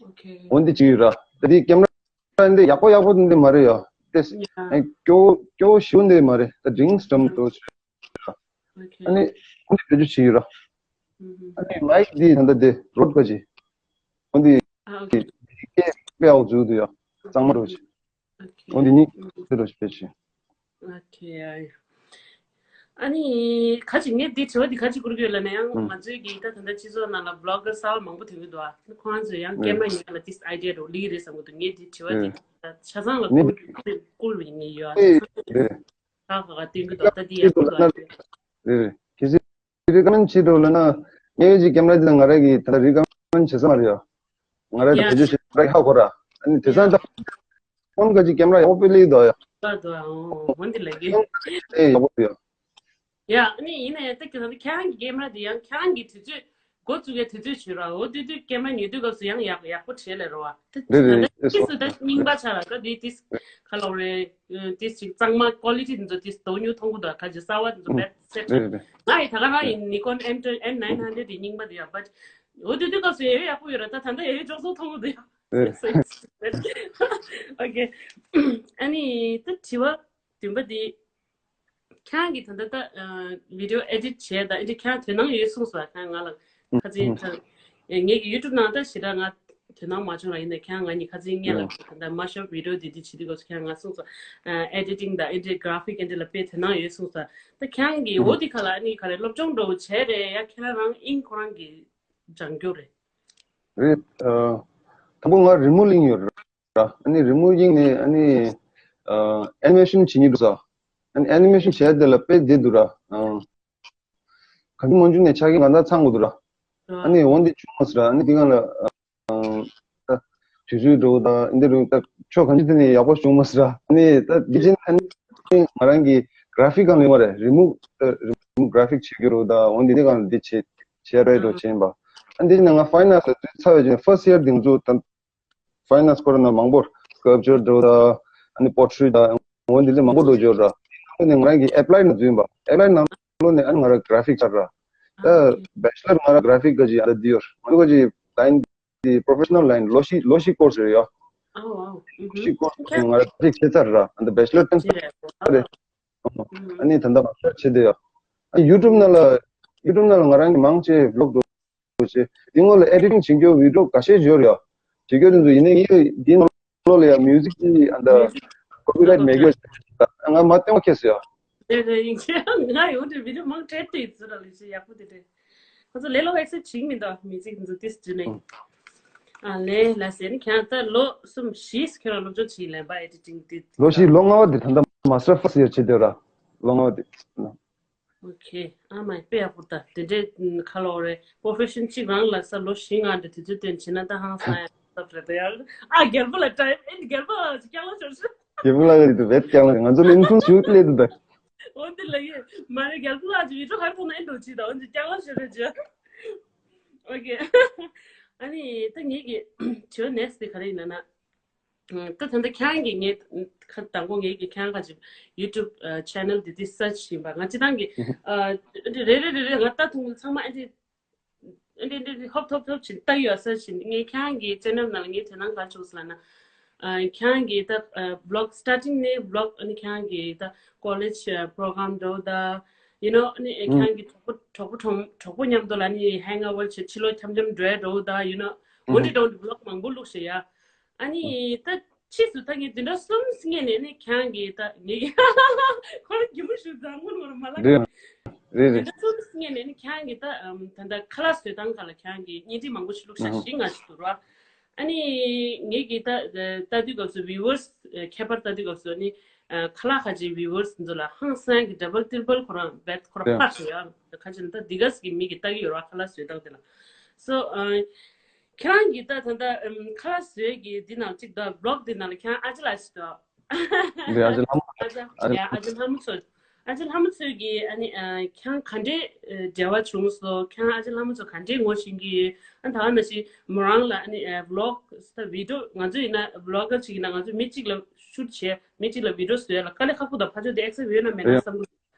Okay. འོན་ཏེ་ཅི་ཡོད་ར། ད་འདི་ཀེམ་ར་འདི་ཡག་པོ་ཡག་པོ་འདི་མ་རེད་ཡ། ཨ་ནི་སྐྱོ་སྐྱོ་ཞུ་འདི་མ་རེད། ད་འབྲིང་སི་ཏམ་ཏོ་ཨ་ནི་ཁོང་གི་བེད་སྤྱོད་བྱེད་ཡོད་ར། ཨ་ནི་མའིག་འདི་ད་ལྟ་དེ་རོད་པ་ཅི། ཁོང་འདི་ཨ་ཨོ་ཁེ། དེ་དཔེ་ཨའོ་འཛུལ་འདུག་ཡ། གཙང་མ་རོ་ཆེ། ཨོ་ཁེ། འོ་འདི་གཉིས་ཨུམ། དེ་རོ་ཆེ་ཕལ་ཆེ། ཨོ་ཁེ། ཨ་ནི་ཁ་ཅིག་ངས་འདི་དྲི་བ་འདི་ཁ་ཅིག་བསྐུར་གི་ཡོད་ལབ་ན་ཡང་ཨུམ། ང་ཚོའི་གི་ད་ད་ལྟ་སྤྱི་ཚོགས་ནང་ལ་བི་ལོག་གར་གསར་པ་མང་པོ་ཐོན་གི་འདུག་ཨ། ཁོང་ཚོས་ཡང་ཨེ། སྐྱེས་མ་ཉིད་ལ་ཏིས་ཨའི་ཌི་ཡ་འགྲོ་ལི་རེད་བསམ་གི་འདུག་ངས་འདི་དྲི་བ་འདི་ཨེ། ཆ་ཚང་ལ་ངས་བསྐུར་གི་བསྐུར་བའི་ངས་ཡོད་ཨ། ཨེ། ཨེ། ཁ་ཁ་ཁ་སྟོན་གི་འདུག་ད་འདི་ཡག་པོ་འདུག་ཨ། ཨེ། ཨེ། ཁྱེད་ཚོས་རི་ཀ་མེན་བྱེད་འགྲོ་ལབ་ན། ངས་ཀྱི་ཀེམ་ར་འདི་ང་རང་གིས་ད་ལྟ་རི་ཀ་མེན་བྱེད་ས་མ་རེད་ཡ། ང་རང་གིས་ཡ། བེད་སྤྱོད་བྱེད་ས་ཧ་གོ་ར། ཨ་ནི་དེང་སང་ད་ཕོན་ག་ཅིག་ཀེམ་ར་ཡག་པོ་སྤེལ་ལེ་འདུག་ཡ། ད་དུ་ཨོ་འོན་ཏེ་ལ་གི། ཨེ་ཡག་པོ་ཡ། ཡ་ཨ་ནི་ཡིན་ན་ཡང་ད་ཁྱེད་རང་ཁྱེད་རང་གི་ཀེམ་ར་འདི་ཡང་ཁྱེད་རང་གི་དུས་ཚོད་འགོ་བཙུགས་ཡ་དུས་ཚོད་བྱོས་ར། འོ་དུས་དུས་ཀེམ་ར་ཉོ་དུས་སྐབས་སུ་ཡང་ཡག་ཡག་པོ་བྱས་ལེ་རོ་བ། ད་རེད་ད་རེད། ལྟ་ཕྱིས་སུ་ད་རྙིང་པ་ཆགས་ར། ད་དུས་དུས་ཁ་ལོ་རེ། ཏིས་ཅིག་གཙང་མ་ཀོ་ལི་ཊི་འདི་ཚོ་ཏིས་དོ་ཉུ་མཐོང་གི་འདུག་ཁ་ཅིག་གསར་བ་འདི་ཚོ་ཨུམ། བེད་སེ་ཊི་རེད་རེད། ང་ཡི་ད་ག་རང་ཡིན་ནི་ཀོན་ཨེམ་ཨེམ་ནའིན་ཧན་ཌེ་རེཌ་ཡི་རྙིང་པ་འདི་ཡ། བཊ་འོ་དུས་དུས་སྐབས་སུ་ཡོད་ཡག་པོ་ཡོད་ར། ད་ད་ལྟ་ཡོད་ཡོད་ཅོག་ཙོག་མཐོང་གི་འདུག་ཡ། རེད། ཨོ་ཁེ། ཨ་ནི་ད་དྲི་བ་བདུན་པ་འདི། ཁྱེད་རང་གིས་ད་ལྟ་ད་བི་ཌི་ཡོ་ཨེ་ཌིཊ་བྱས་ད་ཨེ་ཌིཊ་ཁྱེད་རང་དོ་སྣང་ཡོད་གསུངས་སོང་། ཁྱེད་རང་ང་ལ་ཁ་ཚིག་ཁ་ངེད་ཀྱི་ཡུ་ཊུབ་ནང་ད་ཞེ་དྲག་ང་དོ་སྣང་མ་བྱུང་ར། ཡིན་ནའི་ཁྱེད་རང་ང་གཉིས་ཁ་ཚིག་ངེད་ལ་ད་ལྟ་མ་ཤོབ་བི་ཌི་ཡོ་འདི་འདི་བྱེད་དུས་སྐབས་སུ་ཁྱེད་རང་ང་གསུངས་སོང་། ཨེ་ཌི་ཊིང་དང་ཨེ་ཌིཊ་གྷ་ར་ཕིག་ཨེ་འདི་ལ་དཔེ་དོ་སྣང་ཡོད་གསུངས་སོང་། ད་ཁྱེད་རང་གིས་འོ་འདི་ག་ལ་ཨ་ནི་ག་རེ་སློབ་སྦྱོང་འདྲ་བོ་བྱས་རེད་ཡ། ཁྱེད་རང་རང་དབྱིངས་ཁོ་རང་གི་སྦྱང་རྒྱུ་རེད། རེད། ཨ་དང་པོ་ང་རི་མོ་གླེང་ཡོད་ར། ཨ་ནི་རི་མོ་གླེང་ནས་ཨ་ནི་ཨ་ཨེ་ནི་མེ་ཤན་བྱེད་སྙིང་འདུག་ས། ཨ་ནི་ཨེ་ནི་མེ་ཤན་བྱས་དེ་ལ་དཔེ་བདེ་འདུག་ར། ཨ་གང་ཅི་མང་ཅུང་ནས་ཆ་རྐྱེན་གང་དག་ཚང་དགོས་འདུག་ར། ཨ་ནི་འོ་འདི་བྱུང་མ་སོང་ར། ཨ་ནི་དེ་གང་ལ་ཨ་ད་དུས་ཚོད་འགྲོ་དང་འདི་རུ་ད་ཕྱོགས་གང་ཅི་དེ་ནས་ཡག་པོ་བྱུང་མ་སོང་ར། ཨ་ནི་ད་དེ་བཞིན་ཨ་ནི་ང་རང་གི་གྷ་ར་ཕིག་གང་ལེན་པ་རེད། རི་མོ་ད་རི་མོ་གྷ་ར་ཕིག་བྱེད་དགོས་རུ་ད་འོ་འདི་དེ་གང་ལ་འདི་བྱེད་བྱེད་རེད་འགྲོ་བྱེད་ཡིན་པ། ཨ་འདི་ནས་ང་ཕའིན་ཨརཊ་ལ་དུས་ཚར་བའི་རྗེས་ནས་ཕར་སི་ཡར་འདི་ང་ཚོ་ད། ཕའིན་ཨརཊ་སྐོར་ན་མང་པོ་སྐལ་ཅར་འགྲོ་ད། ཨ་ནི་པོ་ཊི་རི་ཊི་ད། འོ་འདི་ལས་མང་པོ་འགྲོ་འབྱོར་ར། ཨ་ནི་ང་རང་གི་ཨེ་པ་ལའི་ནང་འཛུལ་ཡིན་པ། ཨེ་པ་ལའི་ནང་ལོགས་ནས་ཨ་ནི་ང་རང་གྷ་ར་ཕིག་ཚར་ར། ད་བེ་ཆི་ལར་ང་རང་གྷ་ར་ཕིག་ག་ཅིག་ཨ་ད་འདི་ཡོད། ང་ཚོ་ག་ཅིག་ལའིན་འདི་པོ་རོ་ཕེ་ཤ་ནལ་ལའིན་ལོ་བཞི་ལོ་བཞི་ཀོར་སི་རེད་ཡ། ཨོ་ཨོ། ལོ་བཞི་ཀོར་སི་ང་རང་གྷ་ར་ཕིག་བྱས་ཚར་ར། ཨ་ད་བེ་ཆི་ལར་ཏན་ཏན་རེད། ཨ་ནི་ད་ལྟ་མ་སྟར་བྱེད་དེ་ཡ། ཨ་ནི་ཡུ་ཊུབ་ནང་ལ་ཡུ་ཊུབ་ནང་ལ་ང་རང་གི་མང་ཆེ་བི་ལོག་འགྲོ། ཞེས། དེ་སྔོན་ལ་ཨེ་ཌི་ཊིང་བྱེད་རྒྱུ་བི་ཌི་ཡོ་ཁ་ཤས་ཡོད་རེད་ཡ། བྱེད་རྒྱུ་དེ་ཚོ་ཡིན་ནའི་ངས་འདིའི་ནང་ལོགས་ལ་ཡ་མིའུ་ཟིག་གི་ཨ་འདྲ་ཀོ་པི་རའིཊ་མེད་རྒྱུ་ང་མ་བཏོན་པ་ཁེལ་སོང་ཡ། རེད་རེད། ཡིན་གྱི་ང་ཡོང་དུས་བི་ཌི་ཡོ་མང་དྲགས་ཏེ་ཡིན་ཚུལ་ལ་ལུས་ཚུལ་ཡག་པོ་དེ་རེད། ཁོ་ཚོ་ལས་སླ་པོ་ཨེག་སེབ་བྱེད་ཀྱི་མི་འདུག་མིའུ་ཟིག་དེ་ཚོ་ཏིས་བརྒྱུད་ནས། ཨ་ལས་ལ་ཟེར་ནི་ཁྱེད་རང་ད་ལོ་གསུམ་བཞི་ཁྱེད་རང་སློབ་སྦྱོང་བྱེད་ལེན་པ་ཨེ་ཌི་ཊིང་དེ། ལོ་བཞི་ལོ་ལྔ་པ་དེ་ད་ལྟ་མ་སི་ཊར་ཕར་སི་ཡར་བྱེད་དེ་ར། ལོ་ལྔ་པ་དེ། ཨོ་ཁེ། ཨ་མ་དཔེ་ཡག་པོ་ད་དེ་འདྲའི་ཁ་ལོ་རེད། པོ་རོ་ཕེ་ཤན་གཅིག་རང་ལ་ས་ལོ་བཞི་ལྔ་འདྲ་དུས་ཚོད་བཏོན་བྱེད་ན་ད་ཧང་སང་ཡག་ས་རེད་ད་ཡ། ཨ་རྒྱལ་པོ་ལ་ཏྲའི་ཨེ་རྒྱལ་པོ་ལ་ཅིག་རྐྱང་ལ་ཤོར་ཤོར། རྒྱལ་པོ་ལ་རེད་དུ་བེད་རྐྱང་ལ་ང་ཚོ་ལ་ཨིན་ཕུལ་ཞུ་ལེ་དུ་ད། འོ་འདི་ལ་ཡོད་མ་རེད། རྒྱལ་པོ་ལ་ཅིག་བི་ཌི་ཡོ་ག་རེ་མཐོང་ན་ཨེ་འགྲོ་ཅིག་ད། འོ་འདི་རྐྱང་ལ་ཤོར་རེད་ཅི། ཨོ་ཁེ། ཨ་ནི་ད་ངེད་ཀྱི་དྲི་བ་ནེག་སི་དེ་ག་རེ་ཡིན་ན་ན། ད་ད་ལྟ་ཁྱེད་རང་གིས་ངས་ཁ་དང་པོ་ངེད་ཀྱིས་ཁྱེད་རང་ག་ཅིག་ཡུ་ཊུབ་ཨ་ཆེ་ནལ་འདི་འདི་སར་ཆི་བྱེད་པ་ང་སྤྱིར་བཏང་གི་ཨ་རེ་རེ་རེ་རེ་ང་ལྟ་ཐུང་ཚང་མ་ཨ་འདི་ཨ་འདི་འདི་ཧོབ་ཐོབ་ཐོབ་བྱེད་ལྟ་ཡོད། སར་ཆི་བྱེད་ངས་ཁྱེད་རང་གི་ཆེ་ནལ་ནང་ལ་ངས་དོ་སྣང་ག་བྱུང་སོང་ལབ་ན། ཨ་ཁྱེད་རང་གི་ད་ཨ་བི་ལོག་སི་ཊར་ཊིང་ནས་བི་ལོག་ཨ་ནི་ཁྱེད་རང་གི་ད་ཀོ་ལེཇ་ཨ་པོ་རོ་གྷ་རམ་འདྲ་བོ་ད་ཡུ་ནོ་ཨ་ནི་ཨ་ཁྱེད་རང་གི་གྲོགས་པོ་གྲོགས་པོ་གྲོགས་གྲོགས་པོ་མཉམ་དུ་ལ་ཨ་ནི་ཧེང་ཨ་ཝར་བྱེད་ཕྱི་ལོགས་འཆམ་འཆམ་འགྲོ་ཡ་འདྲ་བོ་ད་ཡུ་ནོ་འོ་འདི་འདྲ་བོ་བི་ལོག་མང་པོ་བླུགས་ཤག་ཡ། ཨ་ནི་ད་ཕྱིས་སུ་ད་ངས་འདི་འདྲ་གསུམ་སྔས་ནས་ནི་ཁྱེད་རང་གིས་ད་ངེད་ཀྱི་ཁོ་རང་གད་མོ་ཤོར་ཙང་སྔོན་ངོར་མ་ལགས། རེད་རེད་འདི་རེད། འདྲ་གསུམ་སྔས་ནས་ནི་ཁྱེད་རང་གིས་ད་ཨམ་ད་ལྟ་ཁ་ལག་བཟོས་སྟངས་སྒང་ལ་ཁྱེད་རང་གིས་བརྙན་འཕྲིན་མང་པོ་ཞིག་བླུགས་ཤག་ཨུ་ཧུ། བཞི་ལྔ་ཞིག་འདུག་ར། ཨ་ནི་ངེད་ཀྱིས་ད་ལྟ་དུས་སྐབས་སུ་བི་ཡུ་ཝར་སི་ཁྱད་པར་ལྟ་དུས་སྐབས་སུ་ནི་ཁ་ལག་ཁ་ཅིག་བི་ཡུ་ཝར་སི་ཚོ་ལ་ཧང་སང་གི་ཌབ་བལ་ཏྲི་པལ་ཁོ་རང་བེད་ཁོ་རང་ཡ་ཕར་ཞོག་ཡ། ཁ་ཅིག་ད་འདི་ག་ཟིག་གི་མི་གིས་ལྟ་གི་ཡོད་ར་ཁ་ལག་བཟོས་སྟངས་དེ་ལ། སོ་ཨ། ཁྱེད་རང་གིས་ད་ད་ལྟ་ཨམ་ཁ་ལག་བཟོས་ཀྱི་འདི་ནང་གཅིག་ད་བི་ལོག་འདི་ནང་ལ་ཁྱེད་རང་ཨ་ཅེ་ལགས་ཤིག་འདུག་རེད། ཨ་ཅེ་ལྷ་མོ། ཨ་ཅེ་ཨ་ཅེ་ལྷ་མོ་མཚོ། ཨ་ཅེ་ལྷ་མོ་མཚོ་གིས་ཨ་ནི་ཨ་ཁྱེད་རང་ག་འདྲའི་ཨ་འབྲེལ་བ་བྱུང་སོང་། ཁྱེད་རང་ཨ་ཅེ་ལྷ་མོ་མཚོ་ག་འདྲའི་ངོ་ཤེས་ཀྱི་ཡོད། ཨ་ད་ག་ནང་བཞིན་མོ་རང་ལ་ཨ་ནི་ཨ་བི་ལོག་ད་བི་ཌི་ཡོ་ང་ཚོ་ཡིན་ན་བི་ལོག་གར་ཅིག་ཡིན་ན་ང་ཚོ་མི་གཅིག་ལ་ཤུཊ་བྱས་མི་གཅིག་ལ་བི་ཌི་ཡོ་བཟོ་ཡ་ལ་དཀའ་ལས་ཁག་པོ་དང་ཕར་ཕྱོགས་དེ་ཨེག་སེབ་ཡོད་ན་མེད་ན་བསམ་གི།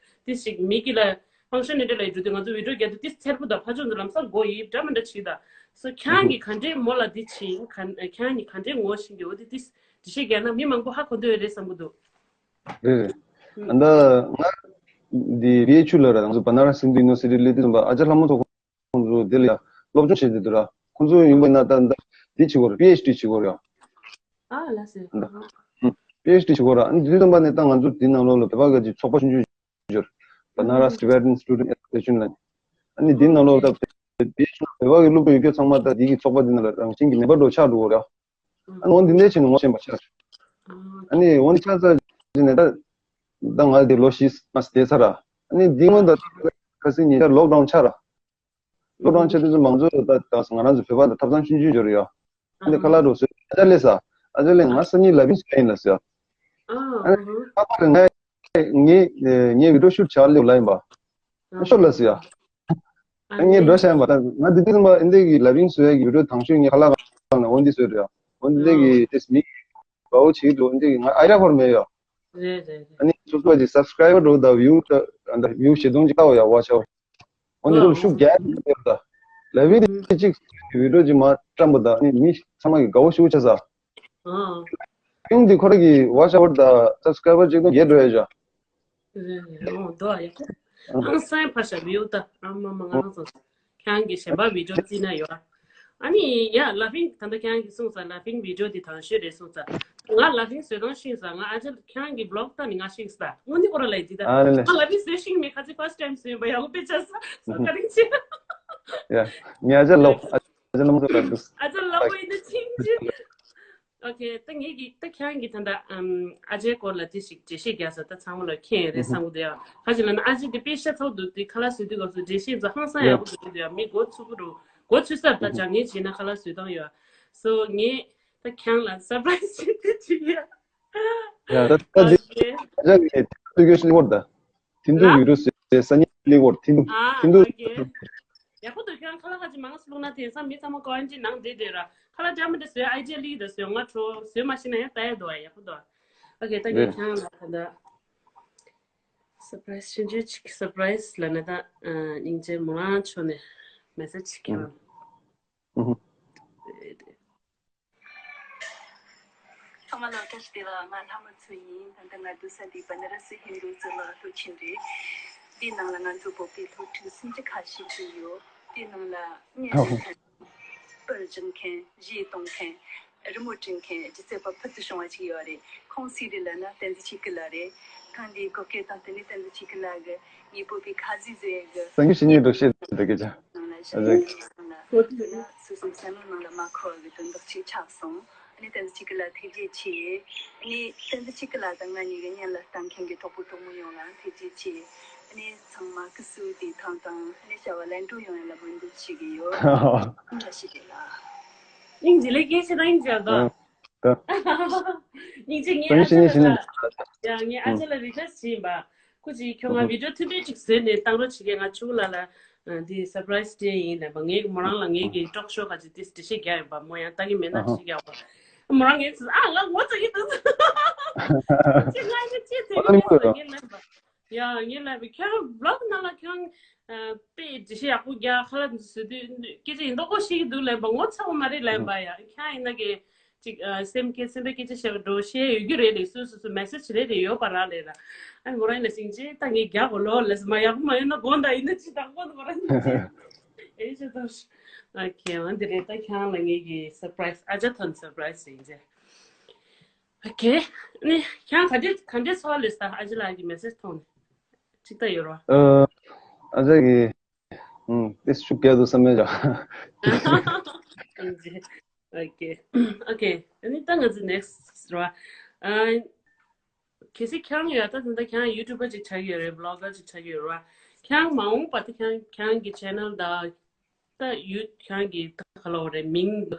དེ་ཞིག་མི་གི་ལ་ཧྥང་ཤན་ནི་འདྲ་ལ་ཡི་འགྲོ་དུས་ང་ཚོ་བི་ཌི་ཡོ་རྒྱག་དུས་དེ་འཚེར་པོ་དང་ཕར་ཕྱོགས་ཚོ་ལམ་སང་མགོ་ཡིབ་འདྲ་མི་འདྲ་བྱེད་ད། སོ་ཁྱེད་རང་གིས་ག་འདྲའི་མོ་ལ་འདི་བྱིན་ག་ཁྱེད་རང་གིས་ག་འདྲའི་ངོ་ཤེས་ཀྱི་འོ་དེ་དེ་འདི་ཤེས་རྒྱག་ན་མི་མང་པོ་ཧ་གོ་འདོད་རེད་བསམ་གི་འདུག་རེད་རེད། ཨ་ད་ང་འདི་བི་ཨེཆ་ཡུ་ལ་ར་ང་ཚོ་Banaras Hindu University ལ་དེ་ཙམ་པ་ཨ་ཅག་ལྷ་མོ་ཚོ་ཁོང་ཚོ་དེ་ལ་ཡ་སློབ་སྦྱོང་བྱེད་དེ་འདུག་ར། ཁོང་ཚོ་ཡིན་པ་ན་ད་ད་འདི་བྱེད་དགོས་ར། པི་ཨེཆ་ཌི་བྱེད་དགོས་ར། ཨ་ལ་སེ། པི་ཨེཆ་ཌི་བྱེད་དགོས་ར། ཨ་ནི་དེ་ཙམ་པ་ནས་ད་ང་ཚོ་འདི་ནང་ལོགས་ལ་བོད་པ་ག་ཅིག་ཚོགས་པ་ཆུང་ཆུང་འབྱོར། Banaras Tibetan Student Association ལ། ཨ་ནི་འདི་ནང་ལོགས་ད་བོད་པའི་སློབ་གྲྭ་ཡོད་མཁན་ཚང་མ་ད་འདི་གི་ཚོགས་པ་འདི་ནང་ལ་རང་བཞིན་གྱི་མེམ་བར་འགྲོ་ཆགས་འགྲོ་གི་རེད། ཨ་ནི་འོ་འདི་འདྲ་བྱས་ནས་ངོ་ཤེས་པ་ཆགས། ཨ་ནི་འོ་འདི་ཆགས་ཚར་རྗེས་ནས་ད་ད་ང་འདི་ལོ་བཞི་ལྔ་བསྡད་ཚར་ར། ཨ་ནི་འདི་སྔོན་ད་ཁ་སང་ཉིན་ཤར་ལོག་ཌའུན་ཆགས་ར། ལོག་ཌའུན་ཆགས་དུས་ཚོད་མང་ཚོད་ད་ད་ང་རང་ཚོ་བོད་པ་ད་ཐབ་ཚང་ཆུང་ཆུང་འབྱོར་ཡོད། ཨ་ནི་ཁ་ལག་འགྲོ་ཟེར། ཨ་ཅག་ལགས་ས། ཨ་ཅག་ལགས་ང་སང་ཉིན་ལ་བིན་ཟེར་ཡིན་ལ་ཟེར། ཨ་ནི་ཨ་ཧ། ཁ་པར་ལ་ང་ངས་ངས་བི་ཌིའོ་ཤུཊ་བྱ་ལེ་ལ་ཡིན་པ། ཨ་ཤོར་ལ་ཟེར། ཨ་ངས་འགྲོ་བྱ་ཡིན་པ། ད་ང་དེ་དུས་ཙམ་པ་འདི་གི་ལ་བིན་བཟོ་ཡ་གི་བི་ཌིའོ་དང་ཤོས་ངས་ཁ་ལག་ཁང་ནས་འོ་འདི་བཟོས་འགྲོ་ཡ། འོ་འདི་གི་ཏེས་མི་གའོ་བྱེད་འགྲོ་འདི་གི་ང་ཨའི་ཌི་ཡ་ཁོར་མེད་ཡ། རེད་རེད་རེད། ཨ་ནི་སོ་སོ་གི་སབ་སི་ཀ་རའི་བར་འགྲོ་ད་བིའུ་ད་ད་བིའུ་བྱེད་སྟངས་ཅིག་ལྟ་བ་ཡ་ཝ་ཆའོ། འོ་འདི་ལ་ཤུགས་རྒྱག་ཡོད་ད། ལ་བི་དེ་གཅིག་བི་ཌིའོ་གཅིག་མ་བཀྲམ་པ་ད་ནི་མི་ཚང་མ་གི་དགའ་བོ་ཞུ་ཆ་ས། ཨང་། ཡོང་འདི་ཁོ་ར་གི་ཝ་ཆ་ཝར་ད་སབ་སི་ཀ་རའི་བར་གཅིག་དང་བརྒྱད་འགྲོ་ཡ་ཅག་རེད་རེད། འོ་འདུག་ཨ་ཡག་པོ། ཨང་སང་ཕར་ཤ་བིའུ་ད་ཨ་མ་མ་ང་རང་ཚོ་ཁྱེད་རང་གི་གཞན་པ་བི་ཌིའོ་བརྩིས་ན་ཡོད། ཨ་ནི་ཡ་ལ་བིན་ད་ལྟ་ཁྱེད་རང་གིས་གསུངས་ས་ལ་བིན་བི་ཌིའོ་འདི་དང་ཤོས་རེད་གསུངས་ས། ང་ལ་བིན་བཟོས་སྟངས་ཤེས་ས། ང་ཨ་ཅག་ཁྱེད་རང་གི་བི་ལོག་ལྟ་ནི་ང་ཤེས་ས། དངོས་གནས་ཁོ་ར་ལ་ཡིན་འདི་ད། ཨ་ལེ་ལེ། ང་ལ་བིན་བཟོས་ཤེས་མེད། ཁ་ཚིག་ཕར་སི་ཊའིམ་བཟོས་པ་ཡག་པོ་དཔེ་ཆ་ས་ས་བཀའ་དྲིན་ཆེ། ཡ། ངས་ཨ་ཅག་ལོ་ཨ་ཅག་ལོ་མོ་ཚོ་ལ་འདུག་ཨ་ཅག་ལོ་མོ་ཡིན་ན་ཆིང་ཆིང་། ཨོ་ཁེ། ད་ངེད་ཀྱིས་ད་ཁྱེད་རང་གིས་ད་ལྟ་ཨམ་ཨ་ཅེའི་སྐོར་ལ་དེ་ཞིག་འགྲེལ་བཤད་རྒྱག་ས་ད་ཚང་མ་ལ་མཁྱེན་རེད་བསམ་གི་འདུག་ཡ། ག་ཅི་ལབ་ན་ཨ་ཅེ་དེ་དཔེ་ཤ་ཚ་པོ་འདུག་དེ་ཁ་ལག་བཟོ་དུས་སྐབས་སུ་འགྲེལ་བཤད་ཚོ་ཧང་སང་ཡག་པོ་འདུག་འདུག་ཡ། མི་མགོ་ཚོས་པོ་རུ་མགོ་ཚོས་ས་ད་སྦྱང་ངན་བྱས་ན་ཁ་ལག་བཟོ་སྟངས་ཡོད། སོ་ངས་ད་ཁྱེད་རང་ལ་སར་པ་རའི་སི་ཞིག་དེ་བྱེད་ཡ། ཡ་ད་ད་འདི་ཨོ་ཁེ། ཨ་ཅག་གིས་ཐུགས་ཁུར་ཞིག་བོར་ད། ཐིན་དུ་ལ། ཡུ་རུ་སེ་སང་ཉིན་ལི་བོར་ཐིན་དུ་ཨ་ཐིན་དུ། ཨོ་ཁེ། ཡག་པོ་འདུག་ཁྱེད་རང་ཁ་ལག་ཁ་ཅིག་མང་སུ་བླུགས་ན་དེང་སང་མི་ཚང་མ་ཀོ་རན་ཊིན་ནང་བསྡད་བསྡད་ར། ཁ་ལག་འདྲ་མི་འདྲ་བཟོས་ཨའི་ཌི་ཡ་ལི་ད་བཟོས་ང་ཁྲོ་བཟོས་མ་ཤེས་ན་ཡང་ལྟ་ཡ་འདུག་ཨ། ཡག་པོ་འདུག་ཨ། ཨོ་ཁེ། ད་ངས་རེད། ཁྱེད་རང་ལ་ད་ལྟ་སར་པ་རའི་སི་ཆུང་ཆུང་ཅིག་སར་པ་རའི་སི་ལབ་ན་ད་སྙིང་རྗེ་མོ་རང་ཕྱོགས་ནས་མེ་སེ་ཇི་ཅིག་ཁྱེད་རང་། ཨུ་ཧུ། ཚང་མ་ལ་བཀྲ་ཤིས་བདེ་ལེགས། ང་ལྷ་མོ་མཚོ་ཡིན། ད་ལྟ་ང་འདུག་ས་འདི་བ་ན་ར་སི་ཧིན་དུ་ཙི་ལ་སློབ་ཆེན་རེད། འདིའི་ནང་ལ་ང་ཚོ་བོད་པའི་སློབ་ཕྲུག་སུམ་ཅུ་ཁ་ཤས་ཅིག་ཡོད། དེའི་ནང་ལ་བརྙན་འཕྲིན་མཁན། པར་སྦྱང་མཁན། གཞས་གཏོང་མཁན། རི་མོ་འབྲི་མཁན། སྒྱུ་རྩལ་པ་ཕུལ་དུ་བྱུང་བ་ཅིག་ཡོད་རེད། ཁོང་སུ་རེད་ལབ་ན་བསྟན་འཛིན་ཆོས་སྐྱིད་ལགས་རེད། ཐེངས་འདིའི་གོ་སྐབས་དང་བསྟུན་ནས་བསྟན་འཛིན་ཆོས་སྐྱིད་ལགས་ཀྱིས་ངའི་བོད་པའི་ཁ་ཟས་བཟོ་ཡས་ཀྱི་སང་ཉིན་ཕྱི་ཉིན་འགྲོ་ཤེས་འདུག་གི་ཅང་། ནང་ལ་ཨ་ཟེར། ཟེར་ན་སོ་སོའི་བསམ་བློ་ནང་ལ་མ་འཁོར་བའི་དོན་དག་ཅིག་ཆགས་སོང་། ཨ་ནི་བསྟན་འཛིན་ཆོས་སྐྱིད་ལགས་ཐུགས་རྗེ་ཆེ། ཨ་ནི་བསྟན་འཛིན་ཆོས་སྐྱིད་ལགས་དང་ང་གཉིས་ཀྱི་བརྙན་ལ་ལྟ་མཁན་གྱི་གྲོགས་པོ་གྲོགས་མོ་ཡོངས་ལ་ཐུགས་རྗེ་ཆེ། ཨ་ནི་ཚང་མ་སྐུ་གཟུགས་བདེ་ཐང་དང་ཨ་ནི་བྱ་བ་ལེགས་འགྲུབ་ཡོང་ཡ་ལ་སྨོན་འདུན་ཞུ་གི་ཡོད། བཀྲ་ཤིས་བདེ་ལེགས། སྙིང་རྗེ་ལེ་སྐད་ཆ་དང་སྙིང་རྗེ་དང་། སྙིང་རྗེ། ངའི་ཨ་ཅག་ལ་ཡ་ངའི་ཨ་ཅག་ལ་རི་ཀུ་ཨེ་སི་ཊི་བྱས་ཡིན་པ། ཁོ་ཅིག་ཁྱོད་ང་བི་ཌིའོ་ཐུང་ཐུང་ཅིག་བཟོས་ནས་བཏང་རོགས་བྱེད་ཀྱི། ང་ཆུ་བོ་ལགས་ལ་འདི་སར་པ་རའི་སི་སྤྲད་ཡིན་ལབ་པ། ངས་མོ་རང་ལ་ངས་ཀྱི་ཊོག་ཤོ་ག་ཅིག་དེ་འགྲེལ་བཤད་རྒྱག་ཡོད་པ། མོ་ཡང་ལྟ་གི་མེད་ན་འགྲེལ་བཤད་རྒྱག་པ། མོ་རང་ངས་ཨ་ང་ངོ་ཚ་གི་འདུག་ཅི་ང་ཡི་ཅི་ཐེ་ཨ་ནི་མོ་ཡ། ངས་ལབ་པ། ཡ་ངས་ལབ་པ་ཁྱོད་བི་ལོག་ནང་ལ་ཁྱོད་དཔེ་འགྲེལ་བཤད་ཡག་པོ་རྒྱག་ཁ་ལག་འདི་བཟོས་དུས་སྐད་ཆ་ཡིན་མདོག་པོ་བཤད་ཀྱི་འདུག་ལབ་པ། ངོ་ཚ་བོ་མ་རེད་ལབ་པ། ཡ་ཁྱོད་ཡིན་ན་གི་ཅིག་ཨ་སེམས་སྐྱིད་སེམས་པའི་སྐད་ཆ་བཤད་པ་འགྲོ་བཤད་ཡོད་རྒྱུ་རེད་ལས། སོ་སོ་སོ་མེ་སེ་ཇི་རེ་རེ་ཡོད་པ་ར་ལས་ར། ཨ་མོ་རང་ལ་སྙིང་རྗེ། ད་ངས་རྒྱག་གོ་ལོ་ལས་མ་ཡག་པོ་མ་ཡོང་ན་དགོངས་དག་ཡིན་ན་ཅི་དང་པོ་མོ་རང་སྙིང་རྗེ། ཨེ་ཅི་ད། ཨོ་ཁེ། འོན་ཏེ་རེད། ད་ཁྱེད་རང་ལ་ངས་ཀྱི་སར་པ་རའི་སི་ཨ་ཅག་ཐོན་སར་པ་རའི་སི་ཡིན་ཟེར། ཨོ་ཁེ། ནི་ཁྱེད་རང་ག་འདྲས་ག་འདྲས་ཚོར་བ་ལས་ད་ཨ་ཅག་ལགས་ཀྱི་མེ་སེ་ཇི་མཐོང་ནས་ཅིག་ད་ཡོད་ར། ཨ་ཅག་གི་ཨུམ། དེ་ཤུགས་རྒྱག་འདུག་བསམ་མེད་ཅག་ཨོ་ཁེ། ཨོ་ཁེ། ཨ་ནི་ད་ང་ཚོ་ནེག་སི་ཊི་ར། ཨ། གལ་སྲིད་ཁྱེད་རང་ཡོད་ད་ད་ལྟ་ཁྱེད་རང་ཡུ་ཊུབ་པར་ཅིག་ཆགས་ཀྱི་ཡོད་རེད། བི་ལོག་གར་ཅིག་ཆགས་ཀྱི་ཡོད་རེད་བ། ཁྱེད་རང་མ་འོངས་པ་ད་ཁྱེད་རང་ཁྱེད་རང་གི་ཆེ་ནལ་ད་ད་ཡུ་ཁྱེད་རང་གི་ད་ག་ལབ་དགོས་རེད། མིང་ད་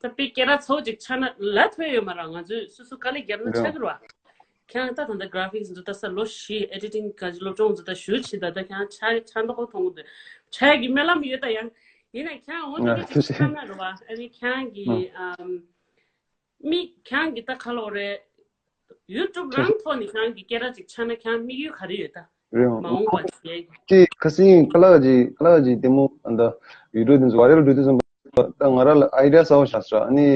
དཔེ་སྐད་གྲགས་ཚ་པོ་ཅིག་ཆགས་ན་ལབ་ཐུབ་ཡོད་མ་རེད། ང་ཚོས་སོ་སོ་དཀའ་ལས་བརྒྱབ་ན་ཆགས་ཀྱི་རེད་བ། ཁྱེད་རང་ད་ད་ལྟ་གྷ་ར་ཕིག་སི་འདི་ད་ས་ལོ་བཞི། ཨེ་ཌི་ཊིང་ག་ཅིག་སློབ་སྦྱོང་འདི་ད་ཞུ་བྱེད་ད་ད་ཁྱེད་རང་ཆགས་ཆགས་མདོག་ཁ་མཐོང་གི་འདུག་ཆགས་ཀྱི་སྨོན་ལམ་ཡོད། ད་ཡང་ཡིན་ན་ཁྱེད་རང་འོ་ན་ཨ་ཅིག་ཐུགས་རྗེ་ཆེ། ཆགས་ན་རེད་བ། ཨ་ནི་ཁྱེད་རང་གི་ཨམ། མི་ཁྱེད་རང་གི་ད་ག་ལབ་དགོས་རེད། ཡུ་ཊུབ་རང་ཐོག་ནས་ཁྱེད་རང་གི་སྐད་གྲགས་ཅིག་ཆགས་ན་ཁྱེད་རང་དམིགས་ཡུལ་ག་རེ་ཡོད་ད། རེད། མ་འོངས་པ་ཅིག་ཁ་སང་ཁ་ལག་ཅིག་ཁ་ལག་ཅིག་ལྟད་མོ་ཨ་ད་བི་ཌིའོ་དེ་ཚོ་བ་རེལ་འགྲོ་དུས་ཙམ་པ་ད་ང་རང་ལ་ཨའི་ཌི་ཡ་གསར་པ་ཤར་སོང་། ཨ་ནི་